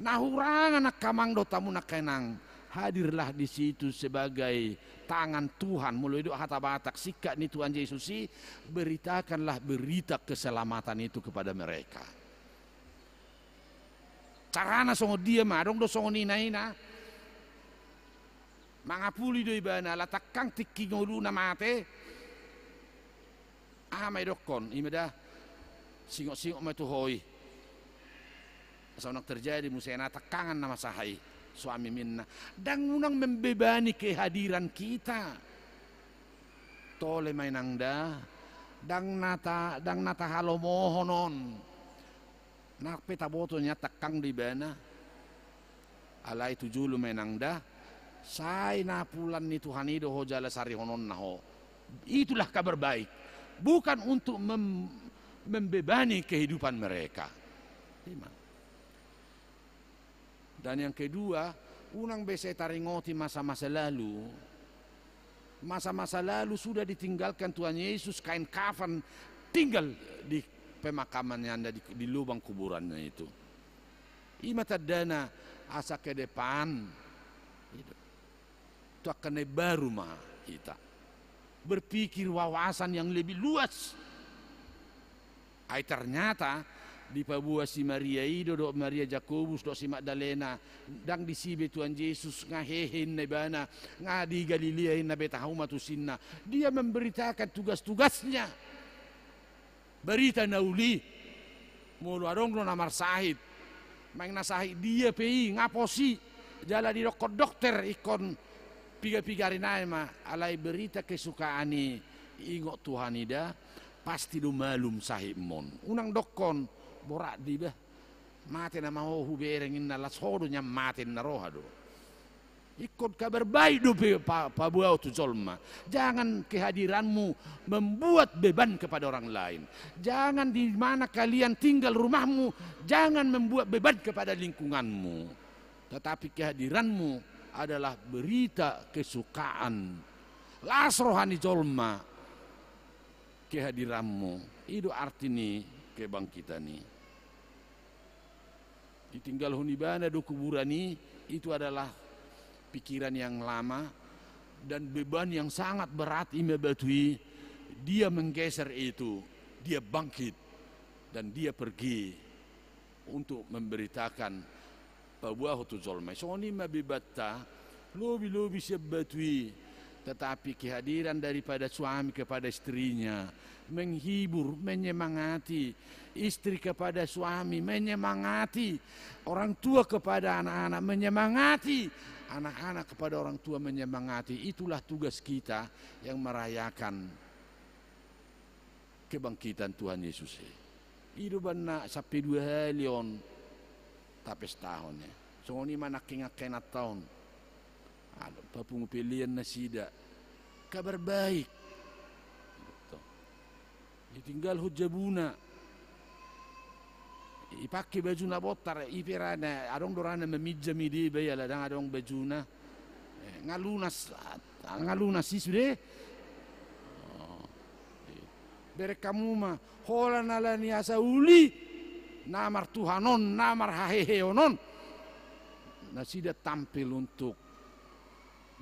Na hurangan angka amang dohot hamu angka inang. Hadirlah di situ sebagai tangan Tuhan. Molo i do hata Batak, singkat ni Tuhan Yesus i, beritakanlah berita keselamatan itu kepada mereka. Carana songon dia ma, adong do songon i na, i na. Mangapuli do ibana, ala tangkang tingki ngoluna mate. Aha ma idokkon, ima da. Singot-singot ma tu ho i. Asa unang terjadi muse na tangkangan na masa i. Suami minna. Ndang unang membebani kehadiran kita. Tole ma inang da. Ndang na ta-, ndang na tahalomohon on. Nang pe taboto nian tangkang do ibana. Alai tu jolo ma inang da, sai napulan ni Tuhan i do ho jala sarihononna ho. Itulah kabar baik. Bukan untuk mem-, membebani kehidupan mereka. Ima. Dan yang kedua, unang be sai taringoti masa-masa lalu. Masa-masa lalu sudah ditinggalkan Tuhan Yesus, kain kafan tinggal di pemakamannya, di, di lubang kuburannya itu. Ima tandana asa ke depan. Gitu. Tu angka na imbaru ma hita. Berpikir wawasan yang lebih luas. Ai ternyata dipaboa si Maria i do, dohot Maria Jakobus, dohot si Magdalena, ndang disi be Tuhan Jesus, nga hehe inna ibana, nga di Galilea inna, be tahu ma tusinna. Dia memberitakan tugas-tugasnya. Barita na uli, molo adong do na marsahit, maeng na sahit dia pe i, nga pos i, jala didokkon dokter ingkon piga-piga ari nai ma, alai berita kesukaan i, ingot Tuhan i da, pasti do malum sahitmon. Unang dokkon, borat do iba. Mate nama ho hubereng inna, las ho do nian mate inna, roha do. Ingkon kabar baik dope pa-, paboa tu jolma. Jangan kehadiranmu membuat beban kepada orang lain. Jangan di mana kalian tinggal rumahmu, jangan membuat beban kepada lingkunganmu. Tetapi kehadiranmu adalah berita kesukaan. Las roha ni jolma kehadiranmu. I do arti ni kebangkitan i. Ditinggalhon ibana do kuburan i, itu adalah pikiran yang lama dan beban yang sangat berat, ima batu i, dia menggeser itu, dia bangkit, dan dia pergi untuk memberitakan paboahon tu jolma i. Songon i ma bebanta, lobi-lobi sian batu i, tetapi kehadiran daripada suami kepada istrinya, menghibur, menyemangati, istri kepada suami, menyemangati, orang tua kepada anak-anak, menyemangati, anak-anak kepada orang tua, menyemangati. Itulah tugas kita yang merayakan kebangkitan Tuhan Yesus i. I do umbahen na sampe dua hali on tapestahon i. Songon i ma nangkin angka inanta on. Alo, papungu pelean nasida. Kabar baik. Ditinggalhon jabuna. Ipake baju na bontar, i pe ra na, adong do ra na maminjam i, dibaen ala ndang adong bajuna. Eh, nga lunas, nga lunas i sude. Oh, i. Bereng hamu ma, holan ala ni asa uli na martuhan on, na marhaheheon on, nasida tampil untuk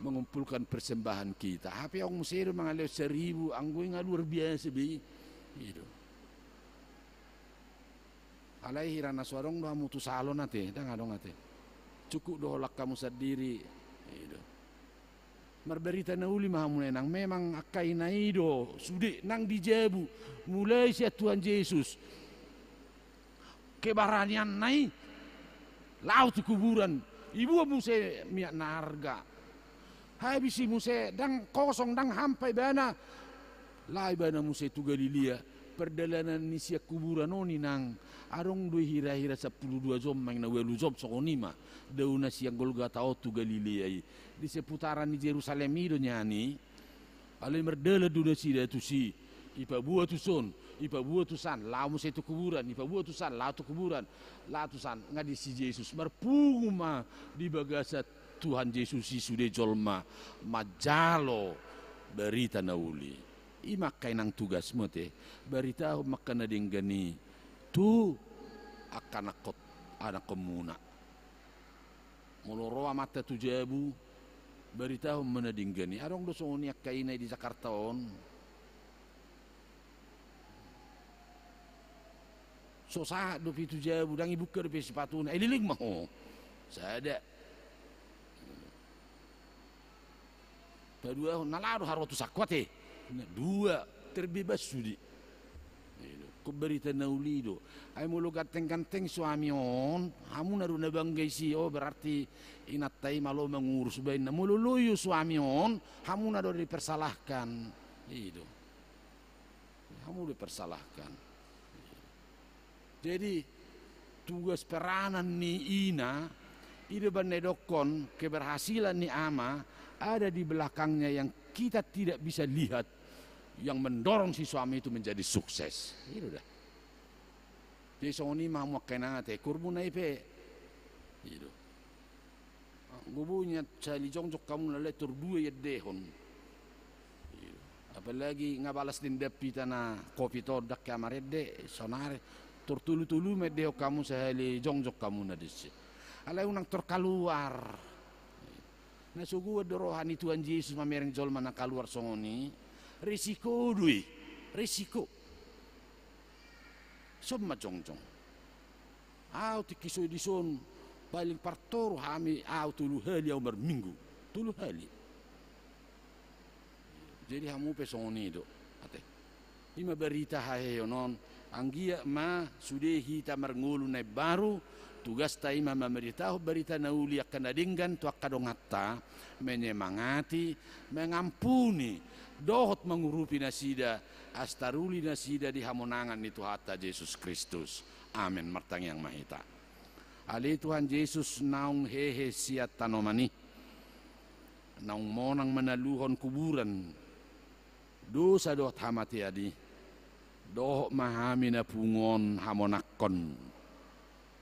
mengumpulkan persembahan kita. Hape adong muse do mangalehon saribu, anggo i nga luar biasa be i. I do. Alai hira na so adong do hamu tu salon ate, ndang adong ate. Cukup do holan hamu sandiri. I do. Marbarita na uli ma hamu na inang, memang angka ina i do sude nang di jabu, mulai sian Tuhan Jesus. Kebaranianna i, laho tu kuburan, ibuan muse miak na arga. Habis i muse, ndang kosong, ndang hampa ibana. Laho ibana muse tu Galilea, pardalanan ni sian kuburan on inang, adong do i hira-hira sampulu dua jom, maeng na ualu jom, songon i ma. Daona sian Golgata on tu Galilea i. Di seputaran ni Jerusalem i do nian i. Alai mardalan do nasida tusi, ipaboa tuson, ipaboa tusan, laho muse tu kuburan, ipaboa tusan, laho tu kuburan, laho tusan, nga disi Jesus. Marpungu ma di bagasan Tuhan Jesus i sude jolma manjalo barita na uli. I ma angka inang tugasmu ate, baritahon ma angka na denggan i tu angka anakkon, anakkonmuna. Molo ro amanta tu jabu, baritahon ma na denggan i. Adong do songon i angka ina i di Jakarta on. So sahat dope tu jabu, ndang ibuka dope sipatuna, eh, leleng ma ho. Sada. Paduahon, na laho do haroa tu sangko ate. Na dua, terbebas sude. I do. Ingkon barita na uli do. Ai molo ganteng-ganteng suami on, hamuna do na bangga disi, oh, berarti inanta i malo mangurus baenna. Molo loyo suami on, hamuna do dipersalahkan. I do. dipersalahkan. Jadi, tugas peranan ni ina, i do umbahen na didokkon, keberhasilan ni ama, ada di belakangnya yang kita tidak bisa lihat, yang mendorong si suami itu menjadi sukses. I do da. Jadi songon i ma hamu angka inang ate, kurbu na i pe. I do. Anggo boi nian sahali jongjong hamu na lae tor dua iendehon. Apalagi nga balas dendam hita na covid on, ndang hea marende, saonari tor tolu-tolu ma endehon hamu sahali jongjong hamu na disi. Alai unang tor kaluar. Na so goar do roha ni Tuhan Jesus mamereng jolma na kaluar songon i, risiko do i, risiko. Son ma jongjong. Au tingki so i dison, paling partoru hami, au tolu hali au marminggu. Tolu hali. Jadi hamu pe songon i do ate. I ma barita haheheon on, anggiat ma sude hita marngolu na imbaru, tugasta i ma mamaritahon barita na uli angka na denggan tu angka donganta, menyemangati, mengampuni, dohot mangurupi nasida, asa taruli nasida di hamonangan ni Tuhanta Jesus Kristus. Amen. Martangiang ma hita. Ale Tuhan Jesus, naung hehe sian tanoman i, naung monang manaluhon kuburan dosa dohot hamatean i, dohot ma hami na pungu on hamonangkon.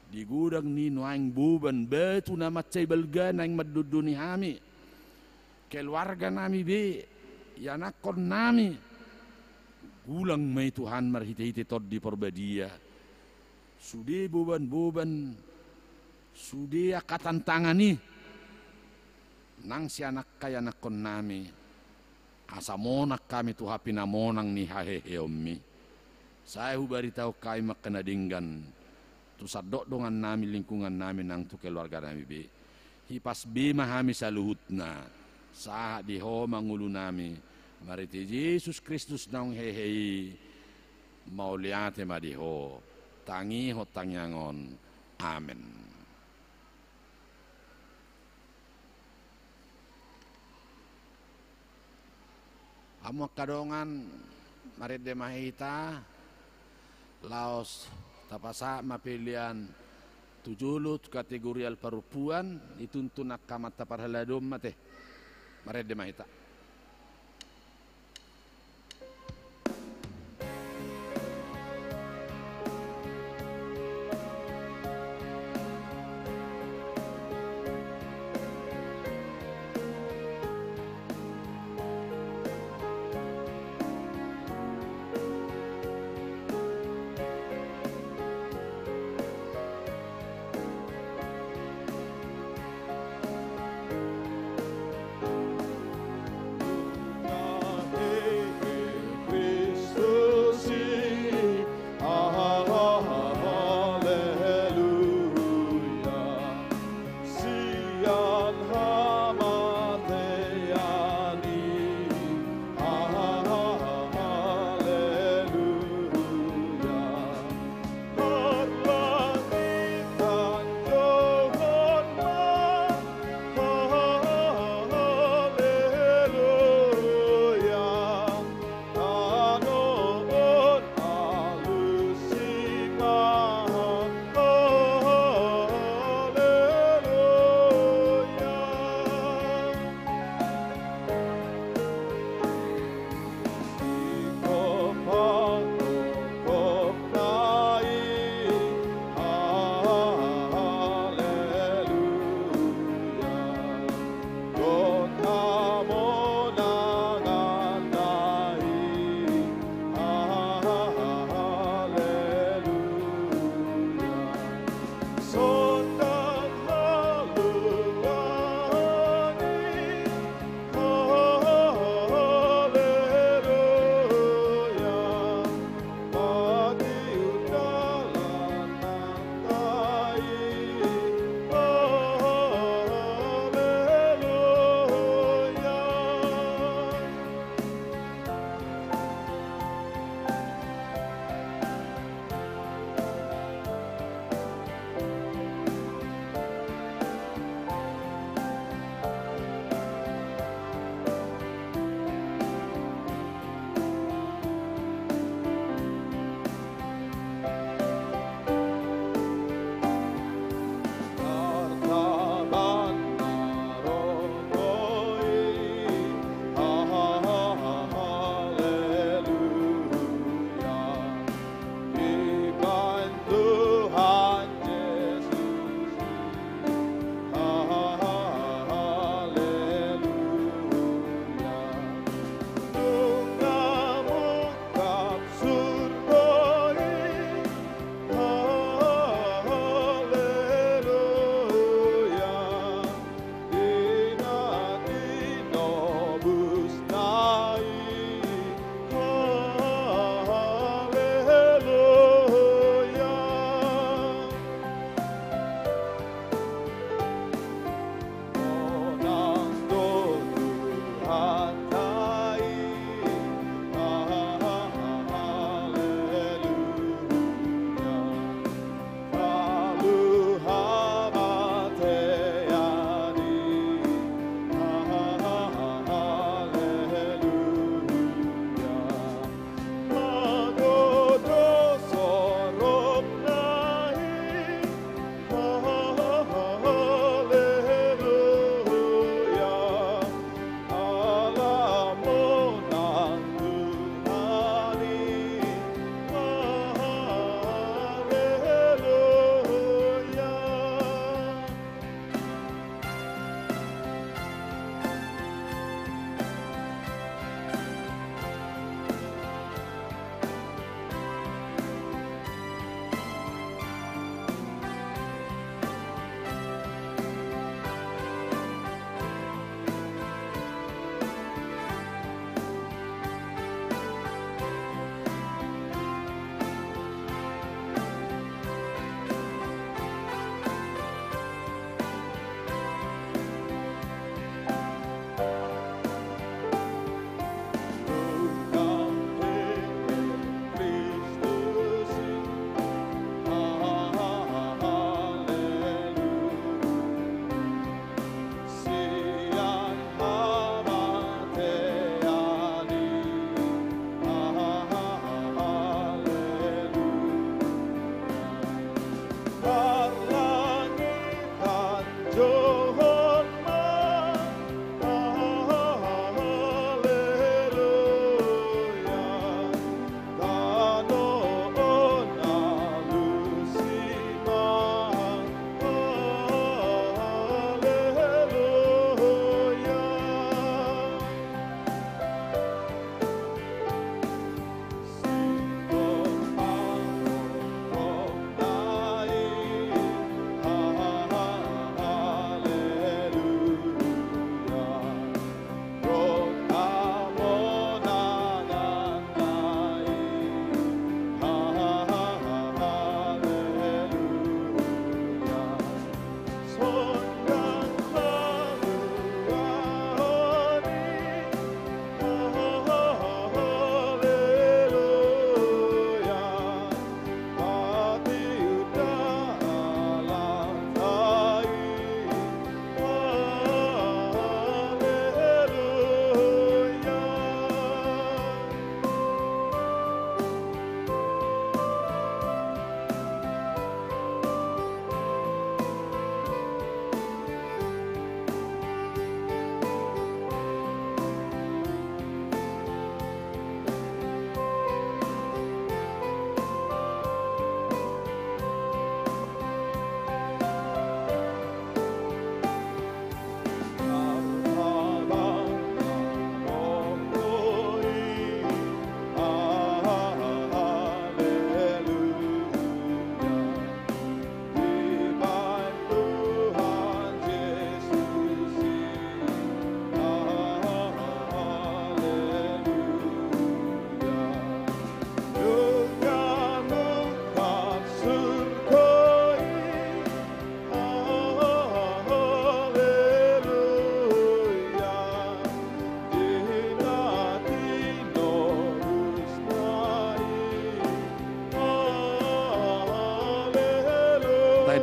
Di godang ni nuaeng boban, batu na mansai balga naeng mandondoni hami, keluarga nami be, ianakkon nami. Gulang ma i Tuhan marhitehite Tondi Parbadia. Sude boban-boban, sude angka tantangan i, nang sian angka ianakkon nami, asa monang hami tu hami na monang ni haheheonmi. Sai hubaritahon hami ma angka na denggan tu sandok dongan nami, lingkungan nami nang tu keluarga nami be. Hipas be ma hami saluhutna, sahat di Ho ma ngolu nami, marhite Jesus Kristus naung hehe i. Mauliate ma di Ho. Tangihon tangiang on. Amen. Hamu angka dongan, marende ma hita, laos tapasahat ma pelean tu jolo tu kategorial parompuan, dituntun angka amanta parhalado on ma ate. Marende ma hita.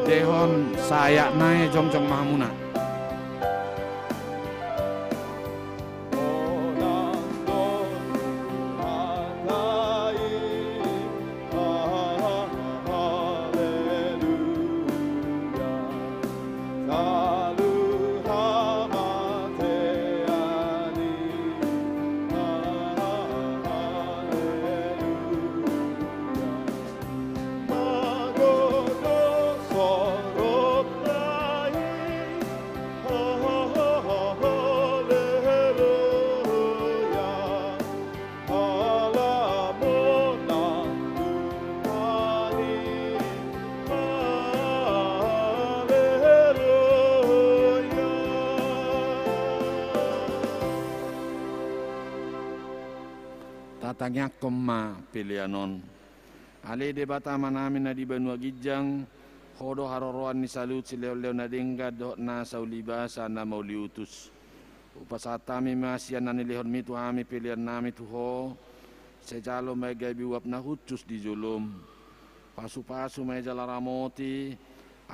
Dehon sayat nai jongjong ma hamuna. Tatangiangkon ma pelean on. Ale Debata Amanami na di banua ginjang, Ho do haroroan ni saluhut silehonlehon na denggan dohot nasa ulibasa na mauliutus. Hupasahat hami ma sian na nilehonmi tu hami peleannami tu Ho, sai jalo ma i gabe uap na hushus di jolom. Pasupasu ma i jala ramoti,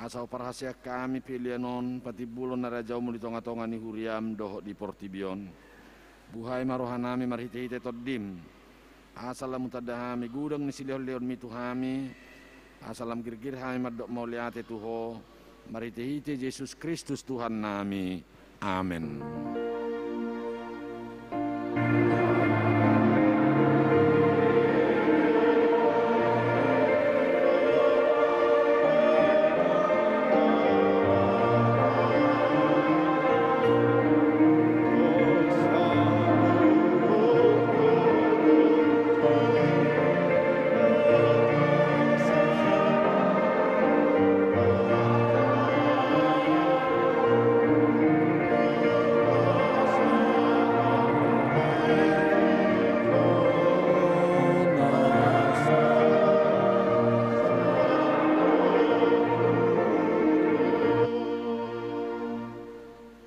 asa huparhaseang hami pelean on patimbulhon na rajaonmu di tongatonga ni huriam dohot di portibi on. Buhai ma rohanami marhitehite Tondim, asa lam hutanda hami godang ni silehonlehonmi tu hami, asa lam girgir hami mandok mauliate tu Ho, marhitehite Jesus Kristus Tuhannami. Amen.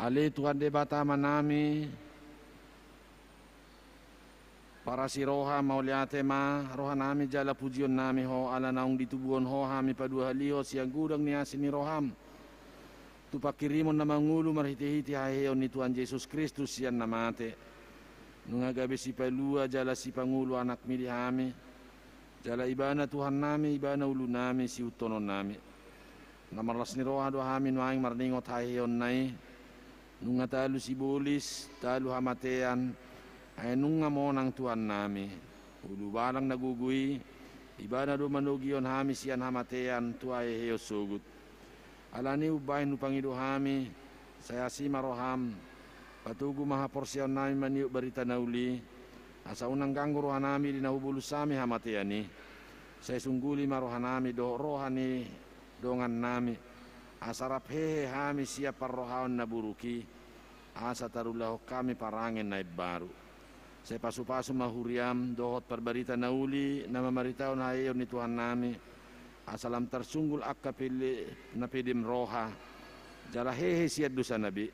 Ale Tuhan Debata Amanami, parasi roha, mauliate ma rohanami jala pujionnami Ho, ala naung ditubuhon Ho hami paduahalihon sian godang ni asi ni roham tu panghirimon na mangolu marhitehite haheheon ni Tuhan Jesus Kristus sian na mate. Nunga gabe sipalua jala sipangolu anakmi di hami, jala Ibana Tuhannami, Ibana ulunami, siihuthononnami. Na marlas ni roha do hami nuaeng marningot haheheonna i. Nunga talu sibolis, talu hamatean, ai nunga monang Tuhannami. Ulubalang na gogo i, Ibana do manogihon hami sian hamatean tu haheheon sogot. Alani i umbahen hupangido hami, sai asi ma roham, patogu ma haporseaonnami maniop barita na uli, asa unang ganggu rohanami di na hubolus hami hamatean i. Sai sungguli ma rohanami dohot roha ni dongannami, asa rap hehe hami sian parrohaon na buruk i, asa tarulahon hami parange na imbaru. Sai pasupasu ma huriam dohot parbarita na uli na mamaritahon haheheon ni Tuhannami, asa lam tarsunggul angka pele na pedem roha, jala hehe sian dosa na be.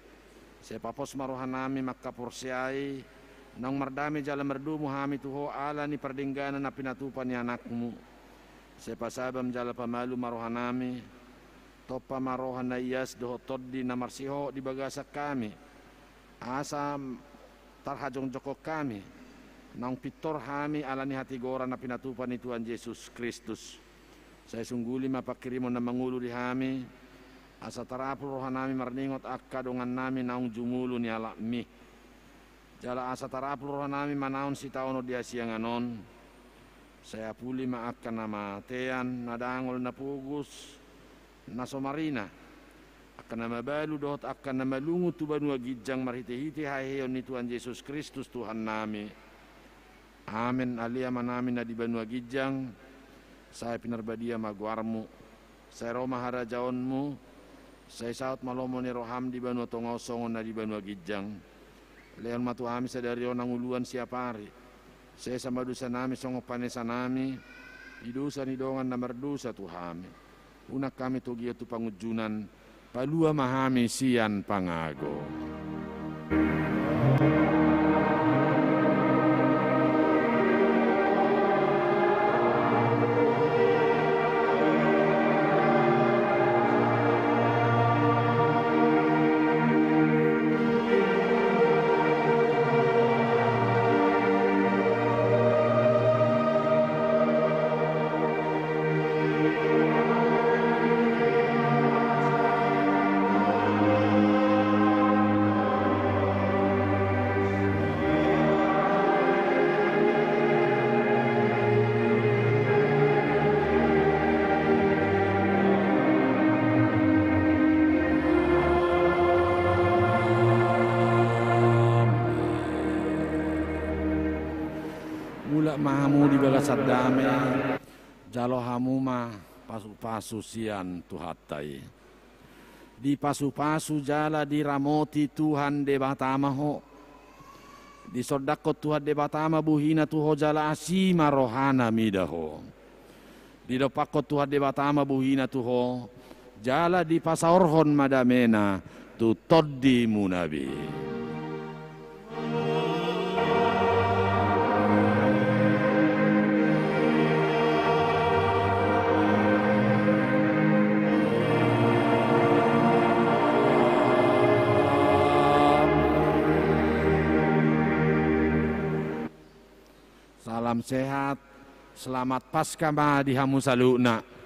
Sai papos ma rohanami mangkaporseai, naung mardame jala mardomu hami tu Ho ala ni pardengganan na pinatupa ni Anakmu. Sai pasabam jala pamalum ma rohanami, tompa ma roha na ias dohot tondi na marsihohot di bagasan hami, asa tarhajongjongkon hami, naung pintor hami ala ni hatigoran na pinatupa ni Tuhan Jesus Kristus. Sai sungguli ma panghirimon na mangolu di hami, asa tarapul rohanami marningot angka dongannami naung jumolo nialapmi. Jala asa tarapul rohanami manaon sitaonon di hasiangan on, sai apuli ma angka na matean, na dangol, na pogos, na so marina, angka na mabalu dohot angka na malungun tu banua ginjang marhitehite haheheon ni Tuhan Jesus Kristus Tuhannami. Amen. Ale Amanami na di banua ginjang, sai pinarbadia ma goarmu. Sai ro ma harajaonmu. Sai saut ma lomo ni roham di banua tonga on songon na di banua ginjang. Lehon ma tu hami sadari on hangoluan siapari. Sesa ma dosanami songon panesanami di dosa ni dongan na mardosa tu hami. Unang hami togihon tu pangunjunan, palua ma hami sian pangago. ma hamu di bagasan dame, jalo hamu ma pasu-pasu sian Tuhanta i. Dipasupasu jala diramoti Tuhan Debata ma ho. Disondangkon Tuhan Debata ma buhina tu ho jala asi ma rohana mida ho. Didompakkon Tuhan Debata ma buhina tu ho, jala dipasaorhon ma damena tu tondimuna be. Salam sehat, selamat Paskah ma di hamu saluhutna.